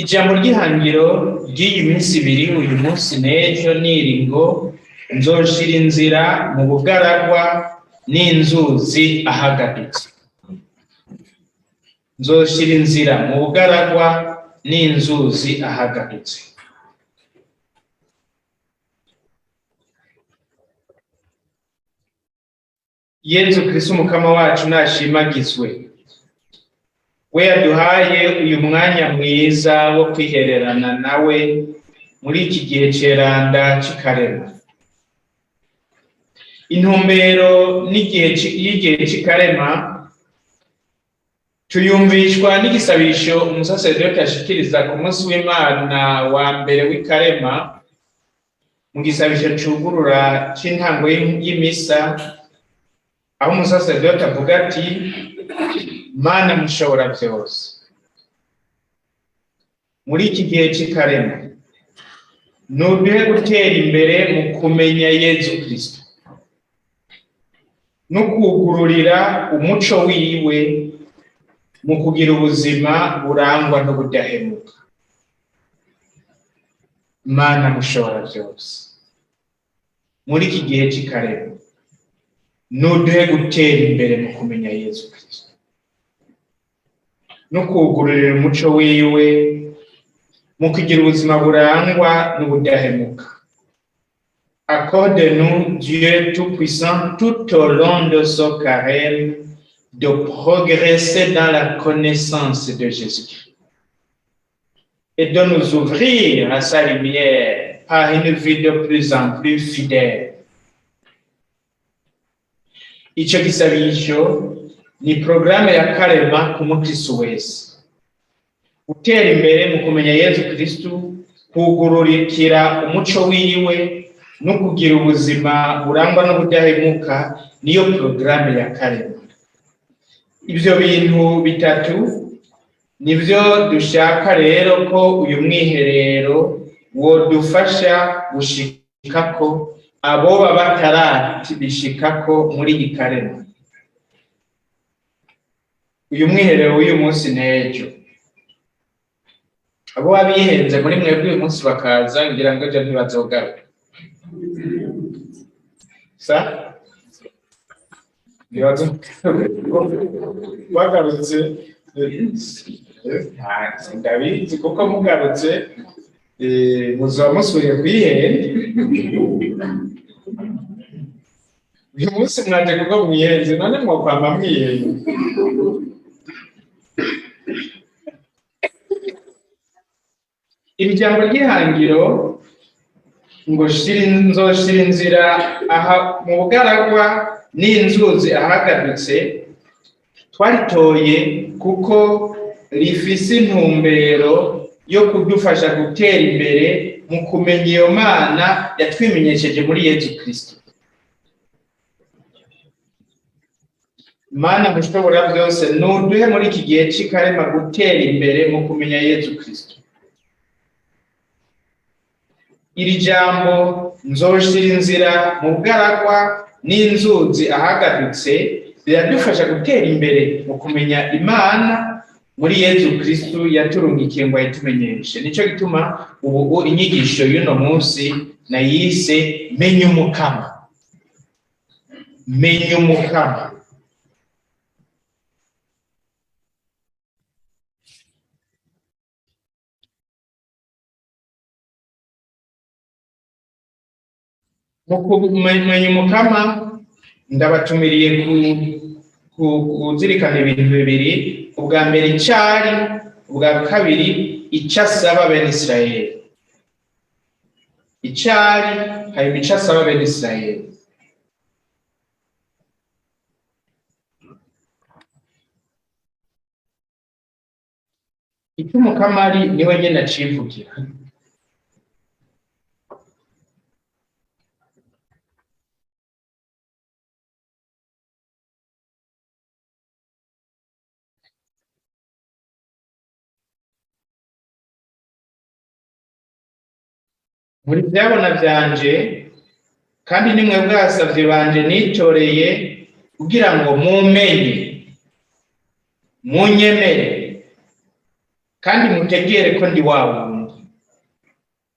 Ijambo ry'ihangiro ry'iyi minsi ibiri, uyu munsi n'ejo, niri ngo nzoshira inzira mu bugaragwa n'inzuzi ahagadutse. Nzoshira inzira mu bugaragwa n'inzuzi ahagadutse. Yezu Kristo umukama wacu nashimagizwe, we yaduhaye uyu mwanya mwiza wo kwihererana nawe muri iki gihe ceranda c'ikarema. Intumbero y'igihe c'ikarema tuyumvishwa n'igisabisho umusaseredoti ashikiriza ku munsi w'Imana wa mbere w'ikarema, mu gisabisho cugurura c'intango y'imisa, aho umusaseredoti avuga ati: Mana mushobora byose, muri iki gihe c'ikarema nuduhe gutera imbere mu kumenya Yezu Kristo no kugururira umuco wiwe mu kugira ubuzima burangwa n'ubudahemuka. Mana mushobora byose, muri iki gihe c'ikarema nuduhe gutera imbere mu kumenya Yezu Kristo no kugururira umuco wiwe mu kugira ubuzima burangwa n'ubudahemuka. Accorde-nous, Dieu Tout-Puissant, tout au long de ce carême, de progresser dans la connaissance de Jésus-Christ et de nous ouvrir à sa lumière par une vie de plus en plus fidèle. Ico gisabisho ni programme ya karema ku mukristo wese. Gutera imbere mu kumenya Yezu Kristo, kugururikira umuco wiwe no kugira ubuzima burangwa n'ubudahemuka, niyo programme ya karema. Ivyo bintu bitatu nivyo dushaka rero ko uyu mwiherero wodufasha gushikako aboba batarabishikako muri iyi karema. Uyu mwiherero w'uyu munsi n'ejo, abo abihenze muri mwebwe uyu munsi bakaza, ngira ngo ejo ntibazogaruka. Sa? Bagarutse, ndabizi kuko mugarutse muzoba musubiye kwihenda. Uyu munsi mwaje kuko mwihenze, none mwokwama mwihenze. Iri jambo ry'ihangiro ngo nzoshira inzira aha mu bugaragwa n'inzuzi ahagadutse, twaritoye kuko rifise intumbero yo kudufasha gutera imbere mu kumenya iyo Mana yatwimenyesheje muri Yezu Kristo. Mana mushobora byose, nuduhe muri iki gihe c'ikarema gutera imbere mu kumenya Yezu Kristo. Iri jambo nzoshira inzira mu bugaragwa n'inzuzi ahagadutse riradufasha gutera imbere mu kumenya Imana muri Yezu Kristo yaturungikiye ngo ayitumenyeshe. Nico gituma ubu inyigisho y'uno munsi nayise menya umukama. Menya umukama. Mu kumenya umukama ndabatumiriye kuzirikana ibintu bibiri. Ubwa mbere icari, ubwa kabiri icyo asaba bene Israeli. Icari hanyuma icyo asaba bene Israeli. Icyo umukama ari niwe nyene acivugira. Muri vyabona vyanje kandi nimwe bwasavye banje nitoreye kugira ngo mumenye, munyemere, Kandi mutegere ko ndi wa wundi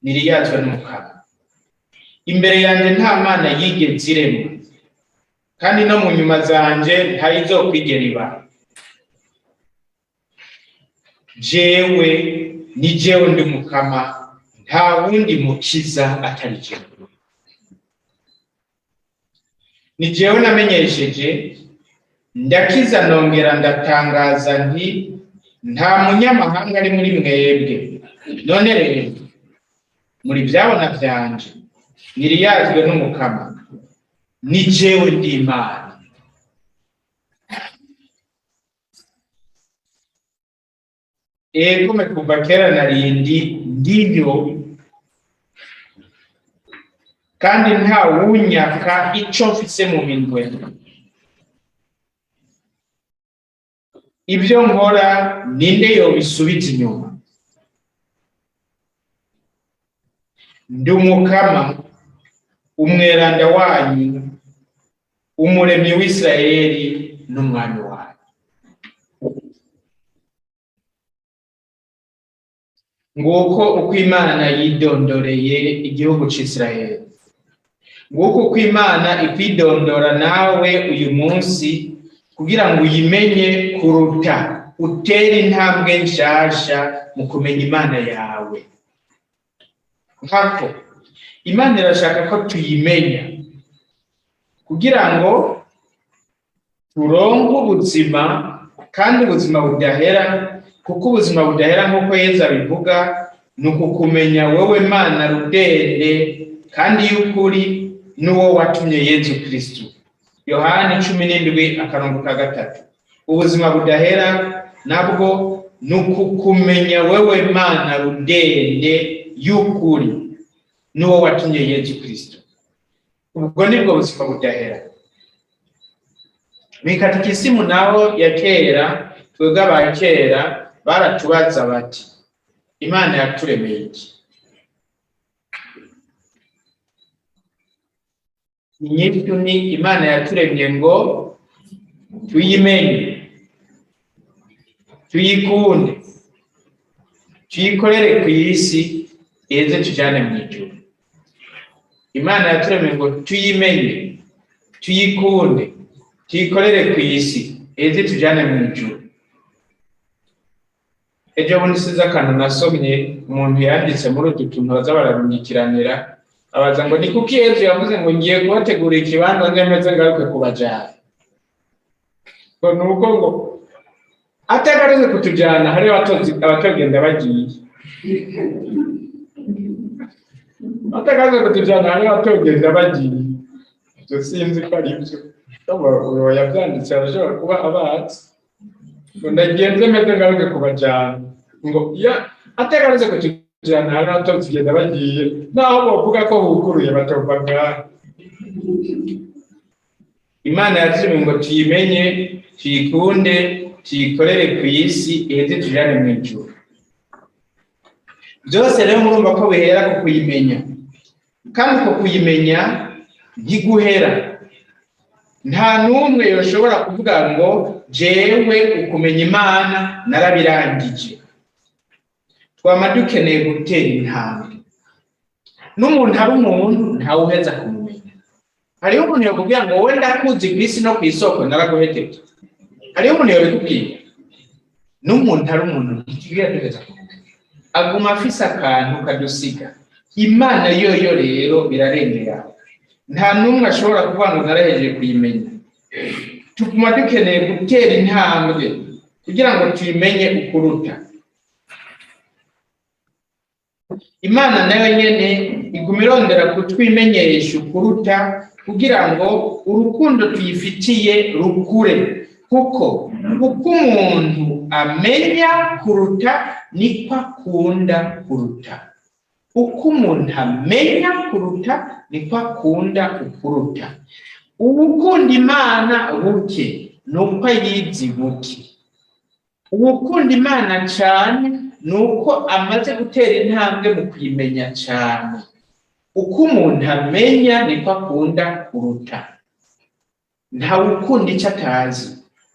niriyazwe n'Umukama. Imbere yanjye nta mana yigeze iremwa, kandi no mu nyuma zanje ntayizokwigera iba. Jewe ni jewe ndi Mukama, nta wundi mukiza atari jewe. Ni jewe namenyesheje, ndakiza nongera ndatangaza nti nta munyamahanga ari muri mwebwe. None rero muri byabona byanje niriyazwe n'Umukama, ni jewe ndi Imana. Ego kuva kera narindi ndiyo, kandi nta wunyaka ico mfise mu minwe. Ibyo nkora ninde yobisubiza inyuma? Ndi Umukama, umweranda wanyu, umuremyi w'Isirayeli n'umwami wanyu. Nguko uko Imana yidondoreye igihugu c'Isirayeli. Nguko uko Imana ikwidondora nawe uyu munsi, kugira ngo uyimenye kuruta, utere intambwe nshasha mu kumenya Imana yawe. Nkako Imana irashaka ko tuyimenya kugira ngo turonke ubuzima, kandi ubuzima budahera, kuko ubuzima budahera nk'uko Yezu abivuga ni ukukumenya wowe Mana rudende kandi y'ukuri n'uwo watumye Yezu Kristu. Yohani 17:3. Ubuzima budahera nabwo ni ukukumenya wewe Mana rudende y'ukuri n'uwo watumye Yezu Kristu. Ubwo nibwo buzima budahera. Mw'ikatikisimu naho ya kera, twebwe aba kera baratubaza bati Imana yaturemeye iki? Inyishu ni Imana yaturemye ngo tuyimenye, tuyikunde, tuyikorere ku isi, iheze tujane mu ijuru. Imana yaturemye ngo tuyimenye, tuyikunde, tuyikorere ku isi, iheze tujane mu ijuru. Ejo bundi sinzi akantu nasomye umuntu yanditse muri utu tuntu baza bararunyikiranira, abaza ngo ni kuki Yezu yavuze ngo ngiye kubategura ikibanza nze meze ngaruke kubajana. Ngo ni uko ngo atagarutse kutujana hari abatogenda bagiye. Atagarutse kutujana hari abatogenda bagiye. Ibyo sinzi ko ari byo. Uwo yabyanditse arashobora kuba abazi. Ngo ndagenze meze ngaruke kubajana. Ngo ya atagarutse kutujana hari abatogenda bagiye. Naho bavuga ko huguruye batova ngaha. Imana yaturemye ngo tuyimenye, tuyikunde, tuyikorere ku isi, iheze tujane mu ijuru. Byose rero murumva ko bihera ku kuyimenya. Kandi uko kuyimenya ntiguhera. Nta n'umwe yoshobora kuvuga ngo jewe ukumenya Imana narabirangije. Twama dukeneye gutera intambwe. N'umuntu ari umuntu ntawuheza kumumenya. Hariho umuntu yokubwira ngo wowe ndakuzi ku isi no ku isoko naraguhejeje. Hariho umuntu yobikubwira. N'umuntu ari umuntu ntitwigera duheza kumumenya. Aguma afise akantu kadusiga. Imana yoyo rero birarengera. Nta n'umwe ashobora kuvuga ngo narahejeje kuyimenya. Tuguma dukeneye gutera intambwe kugira ngo tuyimenye ukuruta. Imana nayo nyene iguma irondera kutwimenyesha ukuruta kugira ngo urukundo tuyifitiye rukure, kuko uko umuntu amenya kuruta niko akunda kuruta. Uko umuntu amenya kuruta niko akunda ukuruta. Uwukunda Imana buke nuko ayizi buke. Uwukunda Imana cane nuko amaze gutera intambwe mu kuyimenya cane. Uko umuntu amenya niko akunda kuruta. Ntawukunda ico atazi,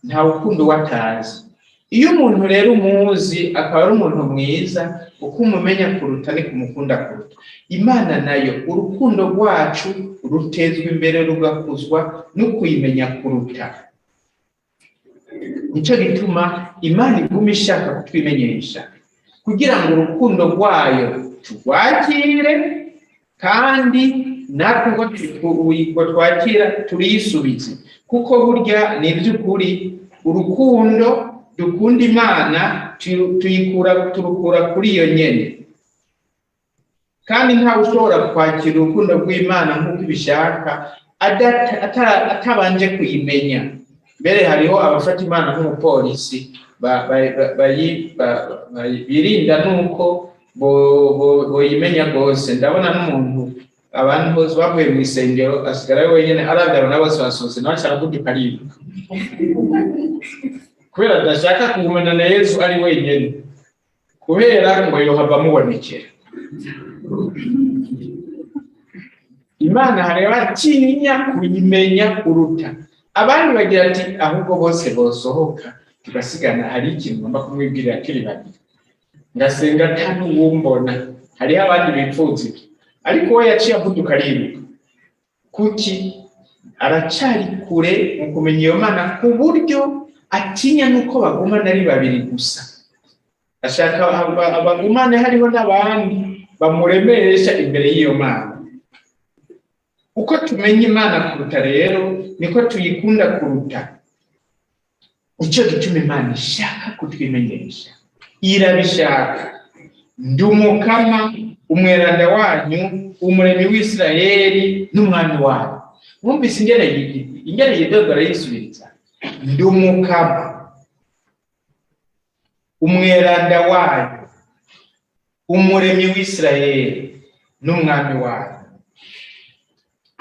ntawukunda uwo atazi. Iyo umuntu rero umuzi akaba ari umuntu mwiza, uko umumenya kuruta ni kumukunda kuruta. Imana nayo urukundo rwacu rutezwa imbere rugakuzwa no kuyimenya kuruta. Nico gituma Imana iguma ishaka kutwimenyesha kugira ngo urukundo rwayo turwakire, kandi natwe ngo twakira turiyisubize, kuko burya ni iby'ukuri urukundo dukunda Imana turukura kuri iyo nyene, kandi ntawe ushobora kwakira urukundo rw'Imana nk'uko ibishaka atabanje kuyimenya. Mbere hariho abafata Imana nk'umupolisi birinda nuko boyimenya rwose. Ndabona n'umuntu abantu bose bavuye mu isengero asigara wenyine, arabyara na bose basohotse, nawe aravuga ariruka kubera adashaka kugumana na Yesu ari wenyine, kubera ngo yohava amubonekera. Imana hareba atinya kuyimenya kuruta. Abandi bagira ati ahubwo bose bosohoka tugasigana, hari ikintu ngomba kumwibwirira kiri babiri, ngasenga ata n'uwumbona. Hariho abandi bipfuza ibyo, ariko we yaciye avuduka ariruka. Kuki? Aracari kure mu kumenya iyo Mana, ku buryo atinya nuko bagumana ari babiri gusa. Ashaka abagumane hariho n'abandi bamuremesha imbere y'iyo Mana. Uko tumenya Imana kuruta rero niko tuyikunda kuruta. Nicyo gituma Imana ishaka kutwimenyesha, irabishaka. Ndi umukama umweranda wanyu, umuremyi w'Isirayeli n'umwami wanyu. Mwumvise ingene yidogora yisubiriza. Ndi umukama umweranda wanyu, umuremyi w'Isirayeli n'umwami wanyu.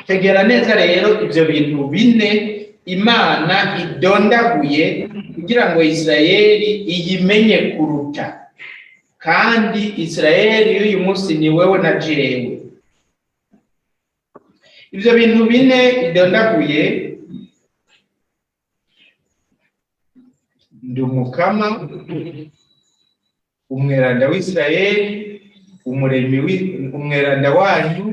Tegera neza rero ibyo bintu bine Imana idondaguye kugira ngo Isirayeli iyimenye kuruta. Kandi Isirayeli y'uyu munsi ni wewe na jewe. Ibyo bintu bine idondaguye: ndi umukama umweranda w'Isirayeli, umuremyi umweranda wanyu,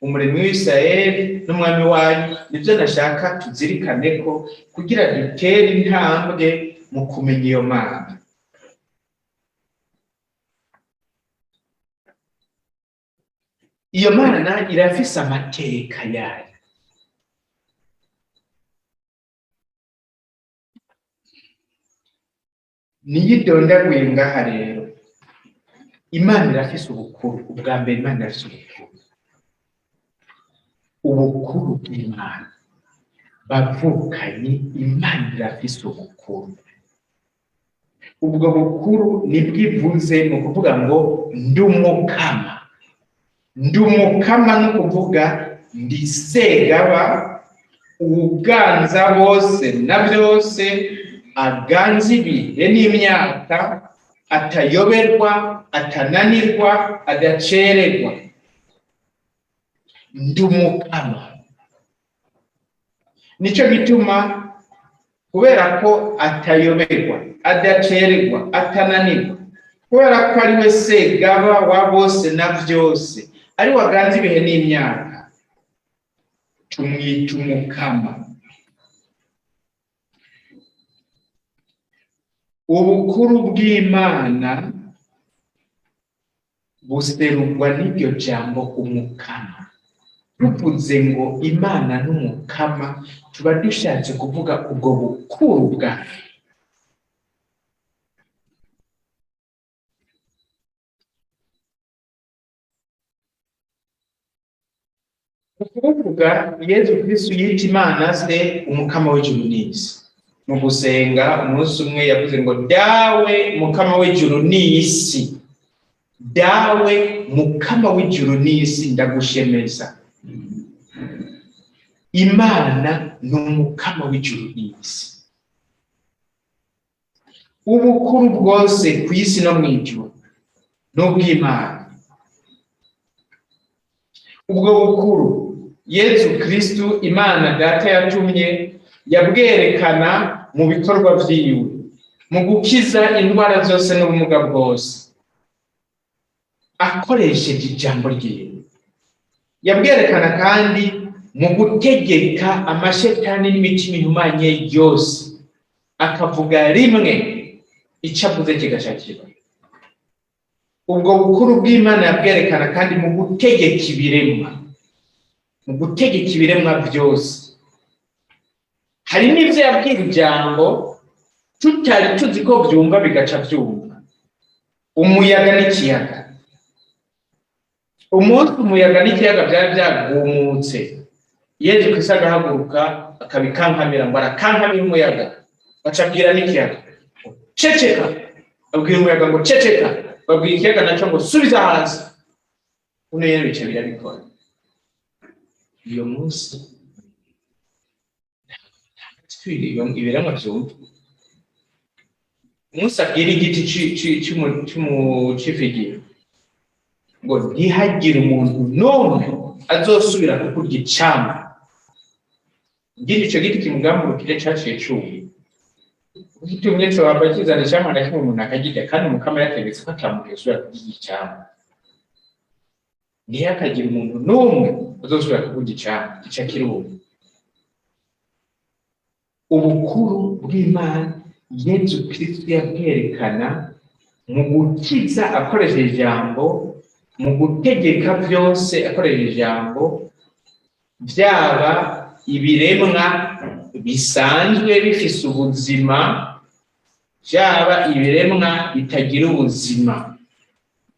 umuremyi w'Isirayeli n'umwami wanyu. Nibyo nashaka tuzirikane ko kugira dutere intambwe mu kumenya iyo Mana. Iyo Mana irafise amateka yayo. Niyo idondaguye ngaha rero. Imana irafise ubukuru. Ubwa mbere Imana irafise ubukuru. Ubukuru bw'Imana bavukanye, Imana irafise ubukuru. Ubwo bukuru nibwo ivuze mu kuvuga ngo ndi umukama. Ndi umukama no kuvuga ndi segaba uganza bose na byose, aganza ibihe n'imyaka, atayoberwa, atananirwa, adacererwa. Ndi umukama. Nico gituma kubera ko atayoberwa, adacererwa, atananirwa, kubera ko ari we segaba wa bose na byose, ari we aganza ibihe n'imyaka, tumwita umukama. Ubukuru bw'Imana buserurwa n'iryo jambo umukama. Tuvuze ngo Imana n'umukama, tuba dushatse kuvuga ubwo bukuru bwayo. Kuvuga Yezu Kristu yita Imana se umukama w'ijuru n'isi. Mu gusenga umunsi umwe yavuze ngo dawe mukama w'ijuru n'isi, dawe mukama w'ijuru n'isi ndagushemeza. Imana ni umukama w'ijuru n'isi. Ubukuru bwose ku isi no mu ijuru n'ubw'Imana. Ubwo bukuru Yezu Kristu Imana Data yatumye yabwerekana mu bikorwa vyiwe. Mu gukiza indwara zose n'ubumuga bwose akoresheje ijambo ryiwe. Yabwerekana kandi mu gutegeka amashetani n'imitima ihumanye yose, akavuga rimwe icyo avuze kigaca kiba. Ubwo bukuru bw'Imana yabwerekana kandi mu gutegeka ibiremwa, mu gutegeka ibiremwa byose. Hari n'ivyo yabwira ijambo tutari tuzi ko byumva bigaca byumva. Umuyaga n'ikiyaga, umunsi umuyaga n'ikiyaga byari byagumutse, Yezu Kristo agahaguruka akabikankamira, ngo arakankamira umuyaga, baca abwira n'ikiyaga ceceka, abwira umuyaga ngo ceceka, babwira ikiyaga nacyo ngo subiza hasi. Uno rero bica birabikora. Iyo munsi ibiremwa byumva. Umunsi abwira igiti c'ifigiro ngo ntihagire umuntu n'umwe azosubira kukurya icamwa, ngira ico giti kimugamburukire caciye cuma. Gitumye cohava kizana icamwa na kimwe umuntu akagirya, kandi Umukama yategetse ko ata muntu yosubira kurya icamwa. Ntihakagire umuntu n'umwe azosubira kukurya icamwa, gica kiruma. Ubukuru bw'Imana Yezu Kristo yabwerekana mu gukiza akoresheje ijambo, mu gutegeka byose akoresheje ijambo, byaba ibiremwa bisanzwe bifise ubuzima, byaba ibiremwa bitagira ubuzima.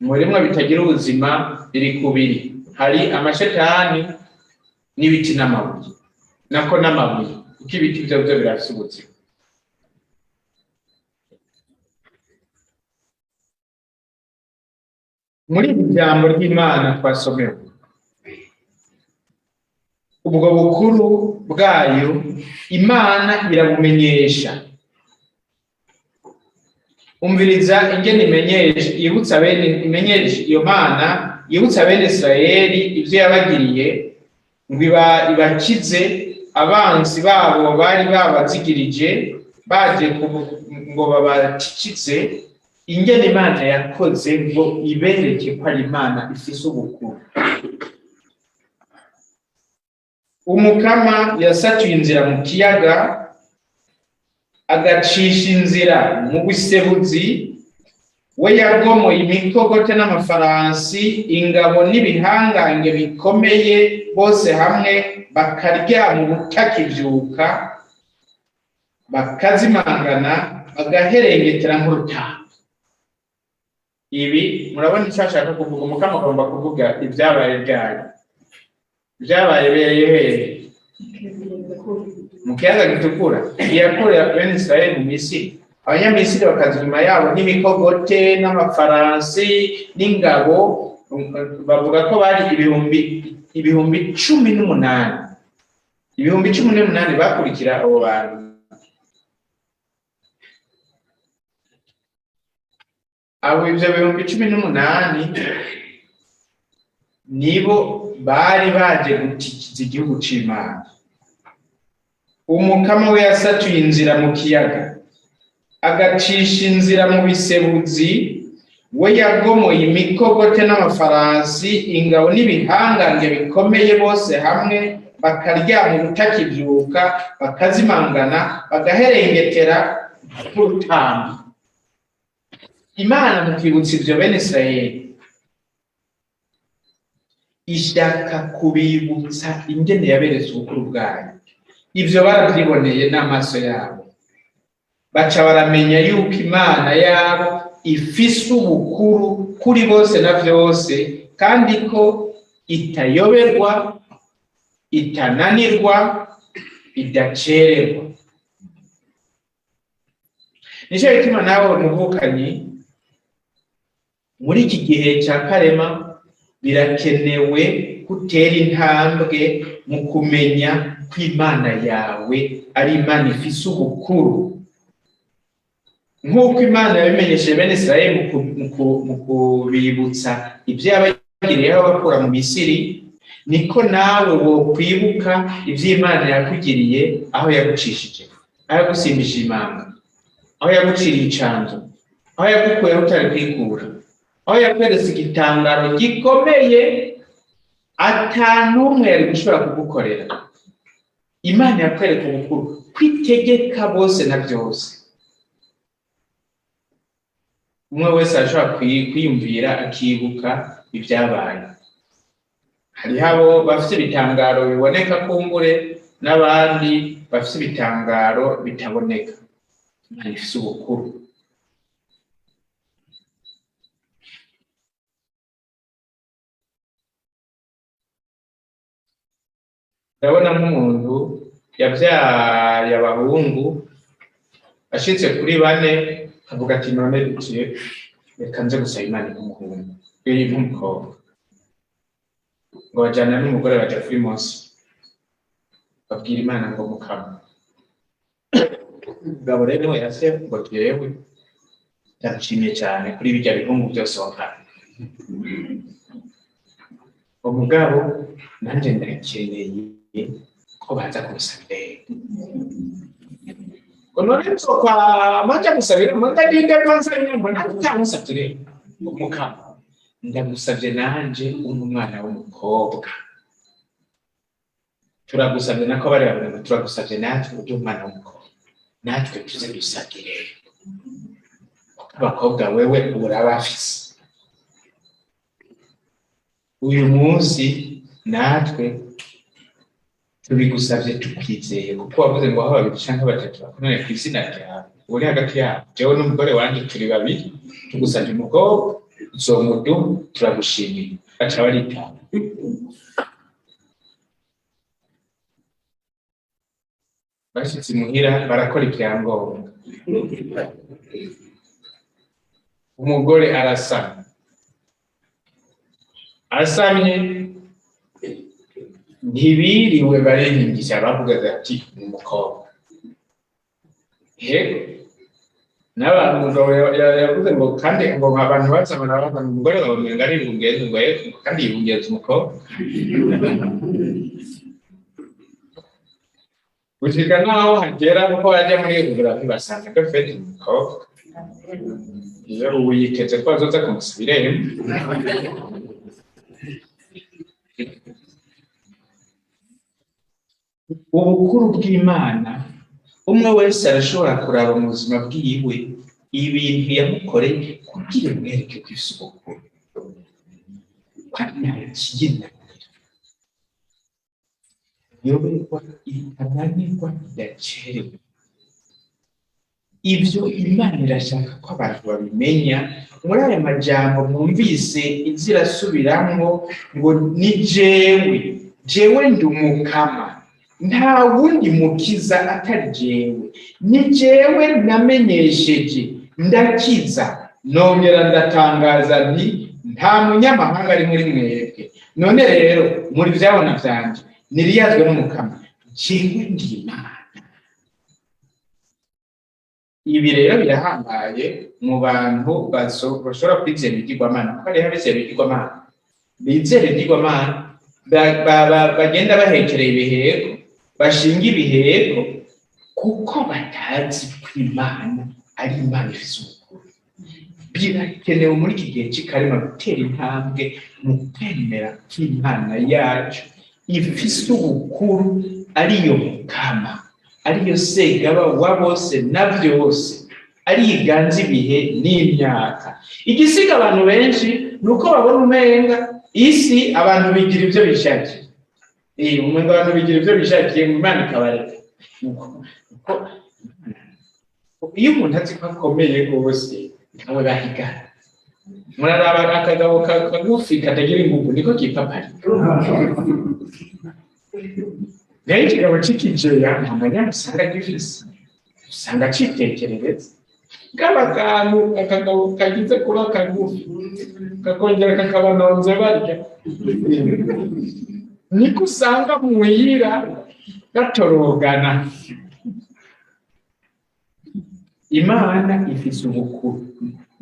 Mu biremwa bitagira ubuzima biri kubiri, hari amashetani n'ibiti n'amabuye, nako n'amabuye, kuko ibiti byo byo birafise ubuzima. Muri iri jambo ry'Imana twasomewe, ubwo bukuru bwayo Imana irabumenyesha. Umviriza ingene imenyesha, yibutsa bene, imenyesha iyo Mana, yibutsa bene Israeli ivyo yabagiriye, ngo ibakize abansi babo bari babazigirije, baje ngo babatikize. Ingene Imana yakoze ngo ibereke ko ari Imana ifise ubukuru. Umukama yasatuye inzira mu kiyaga, agacisha inzira mu busebuzi. We yagomoye imikogote n'amafaransi, ingabo n'ibihangange bikomeye bose hamwe bakaryama ubutakivyuka, bakazimangana, bagaherengetera nk'urutaro. Ibi murabona icyo ashaka kuvuga. Umukama agomba kuvuga ibyabaye byayo, ibyabaye bereye hehe? Mu kiyaga gitukura. Iyakorera bene Israeli mu Misiri, Abanyamisiri bakaza inyuma yabo n'imikogote n'amafaransi n'ingabo, bavuga ko bari 18,000. 18,000 bakurikira abo bantu. Abo ivyo 18,000 nibo bari baje gutikiza igihugu c'Imana. Umukama we yasatuye inzira mu kiyaga, agacisha inzira mu bisebuzi. We yagomoye imikogote n'amafaransi, ingabo n'ibihangange bikomeye bose hamwe bakaryama ubutakivyuka, bakazimangana, bagaherengetera nk'urutambi. Imana mu kwibutsa ivyo bene Israeli ishaka kubibutsa ingene yaberetse ubukuru bwayo. Ivyo baravyiboneye n'amaso yabo, baca baramenya yuko Imana yabo ifise ubukuru kuri bose na vyose, kandi ko itayoberwa, itananirwa, idacererwa. Nico gituma nawe muvukanyi, muri iki gihe ca karema birakenewe gutera intambwe mu kumenya ko Imana yawe ari Imana ifise ubukuru. Nk'uko Imana yabimenyesheje bene Israeli mu kubibutsa ivyo yabagiriyeho abakura mu Misiri, niko nawe wokwibuka ivyo Imana yakugiriye aho yagucishije, aho yagusimbishije imanga, Aho yaguciriye icanzo, aho yagukuye aho utari kwikura, aho yakweretse igitangaro gikomeye ata n'umwe yari gushobora kugukorera. Imana yakwereka ubukuru kwitegeka bose na byose. Umwe wese arashobora kwiyumvira akibuka ibyabaye. Hariho abo bafite ibitangaro biboneka kumbure, n'abandi bafite ibitangaro bitaboneka. Imana ifise ubukuru. Ndabona nk'umuntu yabyaye abahungu ashitse kuri bane, avuga ati none duciye reka nze gusaba Imana nk'umuhungu, nk'umukobwa. Ngo bajyana n'umugore baja kuri Mose, babwira Imana ngo mukama. Umugabo rero niwe yase ngo jewe ndagushimiye cyane kuri bijya bihungu byose wampaye. Umugabo nanje ndakeneye ko baza kumusabira. Ngo none nzokwa manja gusabira, manja ndinde mpanze mbona utamusabye. Mukama ndagusabye nanje umwana w'umukobwa. Turagusabye nako bari bavuga ngo turagusabye natwe ujye umwana w'umukobwa, natwe tuze dusabire. Abakobwa wewe urabafise. Uyu munsi natwe tubigusabye tukwizeye, kuko wavuze ngo aho babiri canke batatu bakorane ku izina ryawe, uri hagati yabo. Jewe n'umugore wanje turi babiri, tugusabye umukobwa uzomudu, turagushimiye. Baca baritanga. Bashitse imuhira barakora ibyangombwa. Umugore arasamye, asamye ntibiriwe barihingisha, bavuga ati ni umukobwa. Yego n'abantu umugabo yavuze ngo kandi ngo abantu basama bavuga ngo umugore wawe umenga ari ibungenze, ngo yego kandi yibungenze umukobwa. Gushika naho hagera kuko bajya muri ecography basanga ko afite umukobwa. Iyo ubu yiteze ko azoza kumusubira irembo. Ubukuru bw'Imana, umwe wese arashobora kuraba mu buzima bwiwe ibintu yamukoreye kugira imwereke ko ifise ubukuru. Yoberwa itananirwa idacerewe. Ibyo Imana irashaka ko abantu babimenya. Muri aya majambo mwumvise izirasubiramwo ngo ni jewe, jewe ndi umukama, nta wundi mukiza atari jewe, ni jewe namenyesheje ndakiza, nongera ndatangaza nti nta munyamahanga ari muri mwebwe. None rero muri vyabona vyanje niriyazwe n'umukama, jewe ndi Imana. Ibi rero birahambaye mu bantu bashobora kwizera ibigirwamana, kuko hariho abizera ibigirwamana, bizera ibigirwamana bagenda bahekereye ibiheko, bashinga ibiheko, kuko batazi ko Imana ari Imana ifise ubukuru. Birakenewe muri iki gihe cy'ikarema gutera intambwe mu kwemera ko Imana yacu ifise ubukuru, ariyo mukama, ariyo segaba wa bose na byose, ariyo iganza ibihe n'imyaka. Igisiga abantu benshi nuko babona umenga isi abantu bigira ibyo bishakiye. Umenga abantu bigira ibyo bishakiye, Imana ikabareka. Iyo umuntu azi ko akomeye rwose ntawe bahigana. Muraraba akagabo kagufi katagira inguvu niko kipapari. Nayo ikigabo c'ikijeya nta mwanya usanga gifise, usanga citekerereza. Kaba kantu akagabo kagize kuba kagufi kakongera kakabanonze barya, niko usanga muhira gatorogana. Imana ifise ubukuru.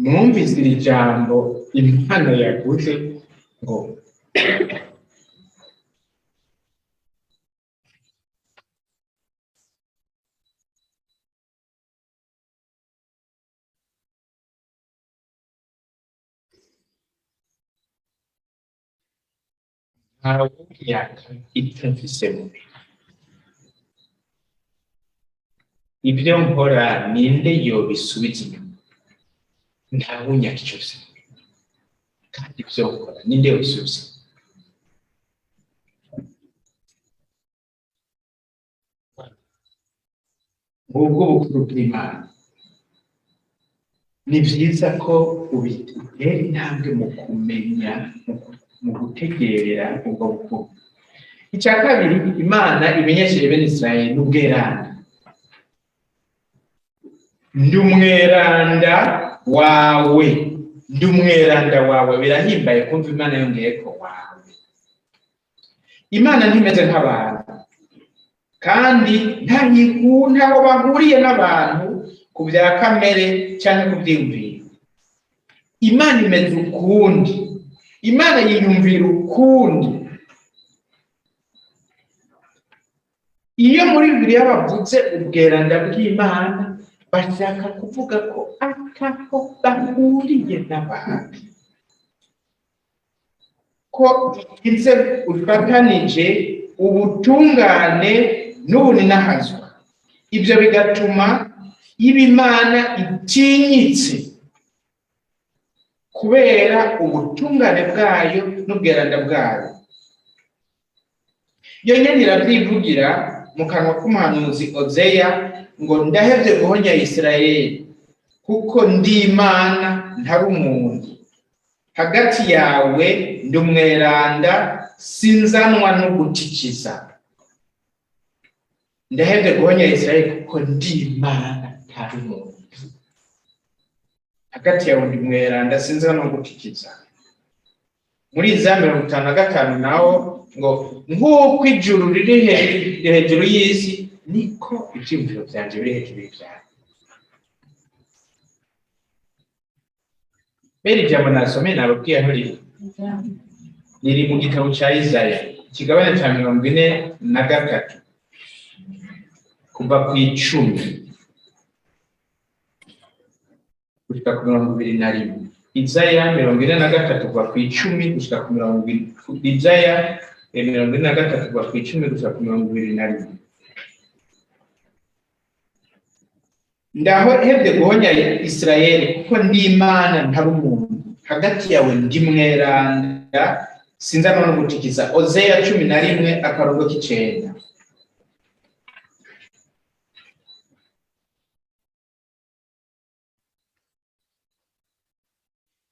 Mwumvise iri jambo Imana yavuze ngo Ntawunyaka icyo mfise mu minwe. Ibyo nkora ninde yobisubiza inyuma? Ntawunyaka icyo mfise mu minwe, kandi ibyo nkora ninde yobisubiza inyuma? Ngubwo ubukuru bw'Imana. Ni byiza ko ubitera intambwe mu kumenya, mu gutegerera ubwo bukuru. Icya kabiri Imana imenyesheje bene Israeli n'ubweranda. Ndi umweranda wawe, ndi umweranda wawe. Birahimbaye kumva Imana yongeye ko wawe. Imana ntimeze nk'abantu, kandi ntaho bahuriye n'abantu ku bya kamere cyangwa ku byiyumviro. Imana imeze ukundi, Imana yiyumvira ukundi. Iyo muri Bibiliya bavuze ubweranda bw'Imana, bashaka kuvuga ko ataho bahuriye n'abantu, ko igize ufatanije ubutungane n'ubuninahazwa. Ibyo bigatuma iba Imana itinyitse kubera ubutungane bwayo n'ubweranda bwayo. Yonyine irabyivugira mu kanwa k'umuhanuzi Ozeya ngo ndahevye guhonya Isirayeli, kuko ndi Imana ntari umuntu, hagati yawe ndi umweranda, sinzanwa no gutikiza. Ndahevye guhonya Isirayeli kuko ndi Imana ntari umuntu, hagati yawe ndi umweranda, sinzanwa no gutikiza. Muri za 55 naho ngo nk'uko ijuru riri hejuru y'isi, niko ibyiyumviro byanje biri hejuru y'ibyanyu. Bene ijambo nasomeye nababwiye aho riri, riri mu gitabo cya Isaya, ikigabane cya 43 kuva ku 10 gushika ku 21. Isaya 43 kuva ku 10 gushika ku 20. Isaya 43 kuva ku 10 gushika ku 21. Ndahevye guhonya Isirayeli kuko ndi Imana ntari umuntu, hagati yawe ndi mweranda, sinzanwa no gutikiza. Ozeya 11 akarongo k'icenda.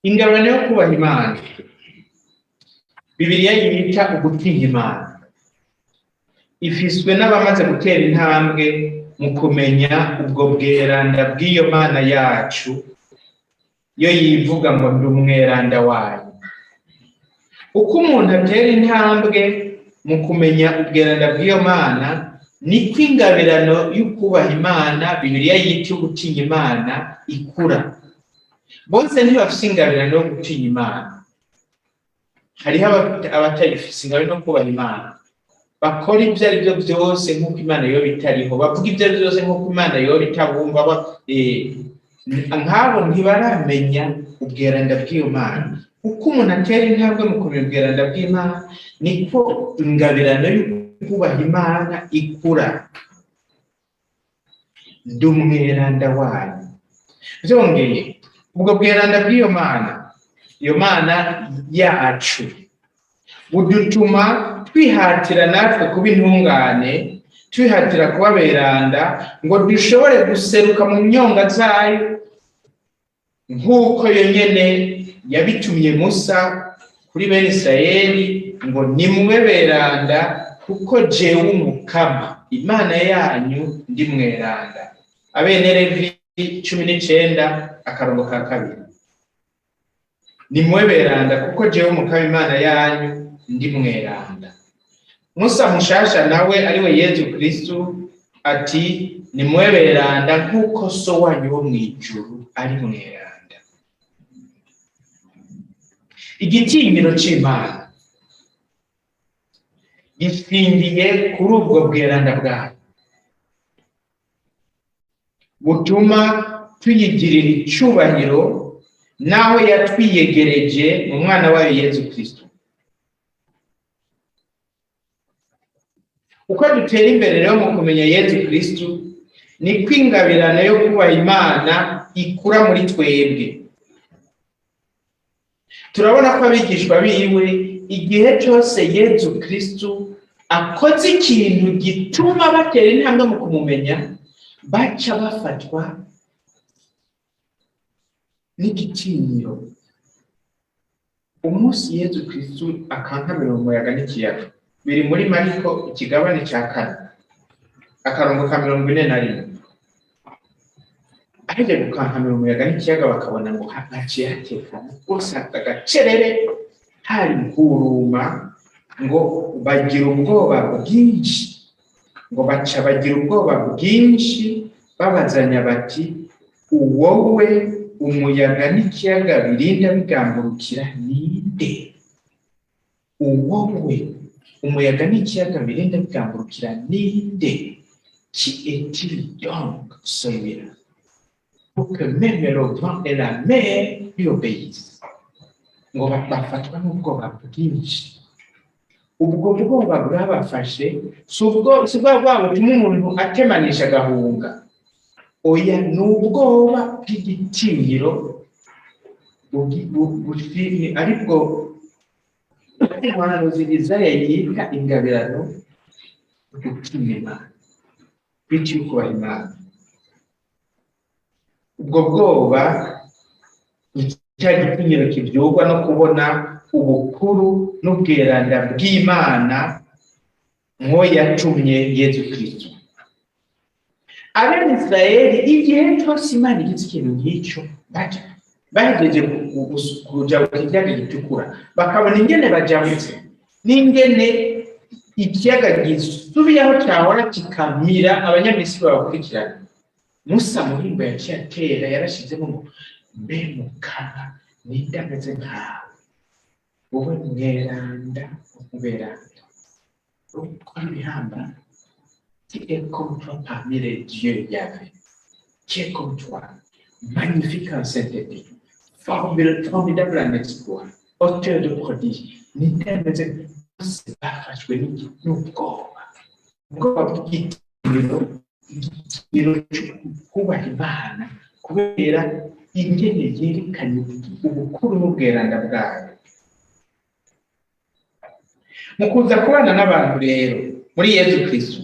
Ingabano yo kubaha Imana, Bibiliya yita ugutinya Imana, ifiswe n'abamaze gutera intambwe mu kumenya ubwo bweranda bw'iyo Mana yacu, yo yivuga ngo ndi umweranda wayo. Uko umuntu atera intambwe mu kumenya ubweranda bw'iyo Mana, niko ingabirano y'ukubaha Imana, Bibiliya yita ugutinya Imana, ikura. Bose ntibafise ingabirano yo gutinya Imana. Hariho abatayifise ingabirano yo kubaha Imana, bakora ibyo ari byo byose nk'uko Imana yoba itariho, bavuga ibyo ari byo byose nk'uko Imana yoba itabumva. Nk'abo ntibaramenya ubweranda bw'iyo Mana. Uko umuntu atera intambwe mu kumenya ubweranda bw'Imana, niko ingabirano yo kubaha Imana ikura. Ndi umweranda wayo. Byongeye, ubwo bweranda bw'iyo Mana, iyo Mana yacu, budutuma twihatira natwe kuba intungane, twihatira kuba beranda, ngo dushobore guseruka mu myonga zayo, nk'uko yonyene yabitumye Musa kuri bene Isirayeli ngo nimube beranda, kuko jewe Umukama Imana yanyu ndi mweranda. Abene Levi 19 akarongo ka 2. Nimube beranda kuko jewe Umukama Imana yanyu ndi mweranda. Musa mushasha nawe ariwe Yezu Kristu ati nimube beranda nk'uko so wanyu wo mw'ijuru ari mweranda. Igitinyiro c'Imana gishingiye kuri ubwo bweranda bwayo, butuma tuyigirira icubahiro naho yatwiyegereje mu mwana wayo Yezu Kristu. Uko dutera imbere rero mu kumenya Yezu Kristu, niko ingabirano yo kubaha Imana ikura muri twebwe. Turabona ko abigishwa biwe igihe cyose Yezu Kristu akoze ikintu gituma batera intambwe mu kumumenya, baca bafatwa n'igitinyiro. Umunsi Yezu Kristu akankamira umuyaga n'ikiyaga, biri muri Mariko ikigabane cya 4 akarongo ka 41. Aheje gukankamira umuyaga n'ikiyaga, bakabona ngo haciye hatekana rwose, agacerere hari huruma, ngo bagira ubwoba bwinshi, ngo baca bagira ubwoba bwinshi, babazanya bati: uwowe umuyaga n'ikiyaga birinda bigamburukira ninde? Uwowe umuyaga n'ikiyaga birinda bigamburukira ninde? Qui est-il donc celui-là pour que même le vent et la mer lui obéissent? Ngo bafatwa n'ubwoba bwinshi. Ubwo bwoba bwabafashe si ubwo si bwa bwoba butuma umuntu atemanisha agahunga, oya, ni ubwoba bw'igitinyiro aribwo umuhanuzi Izaya yita ingabirano gutinya Imana, bityo kubaha Imana. Ubwo bwoba ni cya gitinyiro kibyugwa no kubona ubukuru n'ubweranda bw'Imana nko yatumye Yezu Kristo. Abenisirayeli igihe cyose Imana igize ikintu nk'icyo, baca bahejeje kujabuka ikiyaga gitukura, bakabona ingene bajabutse n'ingene ikiyaga gisubiye aho cyahora kikamira Abanyamisiri babakurikirana. Musa Muhimbo yaciye atera yarashizemo ngo: mbe Mukama, ninde ameze nkawe, wowe mweranda umuberanda ukora ibihambaye? Qui est comme toi parmi les dieux, Yahvé? Qui est comme toi, magnifique en sainteté, formidable en exploit, auteur de prodiges? Ninde ameze? Bose bafashwe n'ubwoba, ubwoba bw'igitinyiro, igitinyiro cyo kubaha Imana kubera ingene yerekanye ubukuru n'ubweranda bwayo. Mu kuza kubana n'abantu rero muri Yezu Kristo,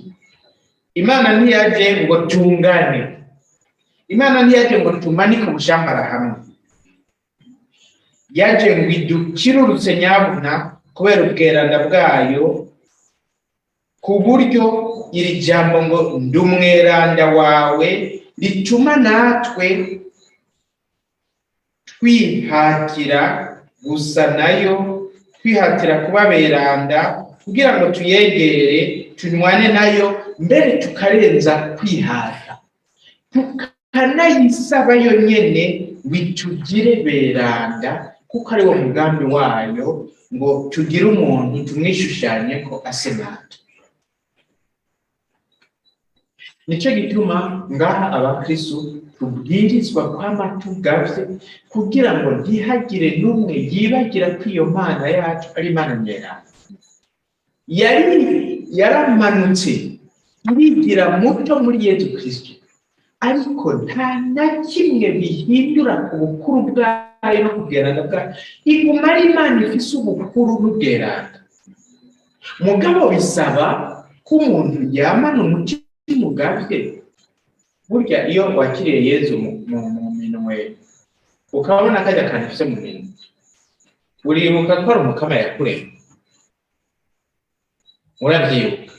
Imana ntiyaje ngo tungane, Imana ntiyaje ngo tumanike ubushambara hamwe, yaje ngo idukirurutse nyabuna kubera ubweranda bwayo, ku buryo iri jambo ngo ndi umweranda wawe rituma natwe twihatira gusa nayo, twihatira kuba beranda kugira ngo tuyegere, tunywane nayo, mbere tukarenza kwihata, tukanayisaba yo nyene ngo itugire beranda, kuko ari wo mugambi wayo, ngo tugire umuntu tumwishushanye ko ase natwe. Nicyo gituma ngaha abakristu tubwirizwa kwama tugavye, kugira ngo ntihagire n'umwe yibagira ko iyo Mana yacu ari Imana nyeranda. Yari yaramanutse irigira muto muri Yezu Kristo, ariko nta na kimwe bihindura ku bukuru bwayo no kubweranda bwayo. Iguma ari Imana ifise ubukuru n'ubweranda. Mugabo bisaba ko umuntu yamana umutima ugavye. Burya iyo wakiriye Yezu mu minwe, ukabona kajya kantu ufise mu minwe, uribuka ko ari Umukama yakuremye, urabyibuka.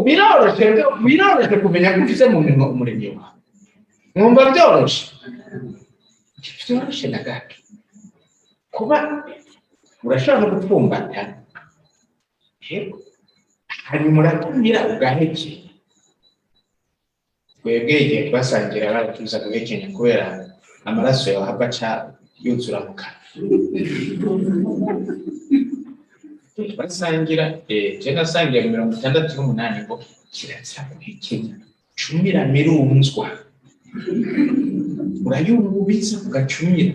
Biroroshe, biroroshe kumenya ko ufise mu minwe umuremyi wawe. Mwumva byoroshe? Ntivyoroshe na gato. Kuba urashobora no gupfumbata, yego, hanyuma uratumira ugahekenya. Twebwe igihe twasangira baratuza guhekenya kubera amaraso yawe ahava aca yuzura mu kanwa. Twasangira, je nasangiye mu 68, ngo kirazira guhekenya, cumira mirunzwa, urayungubitsa ugacumira.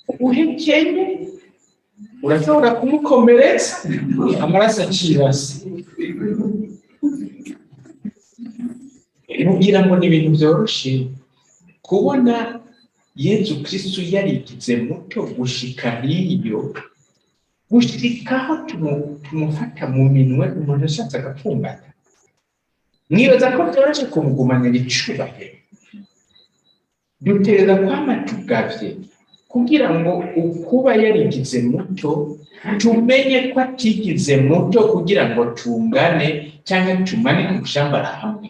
Uhekenye urashobora kumukomeretsa, amaraso acirase. Mugira ngo ni ibintu byoroshe kubona Yezu Kristu yarigize muto gushika hiyo, gushikaho tumufata mu minwe umuntu ashatse agapfumbata. Mwibaza ko byoroshe kumugumanira icubahiro? Dutegereza kwama tugavye kugira ngo ukuba yarigize muto tumenye ko atigize muto kugira ngo tungane cyangwa tumanike umushambara hamwe.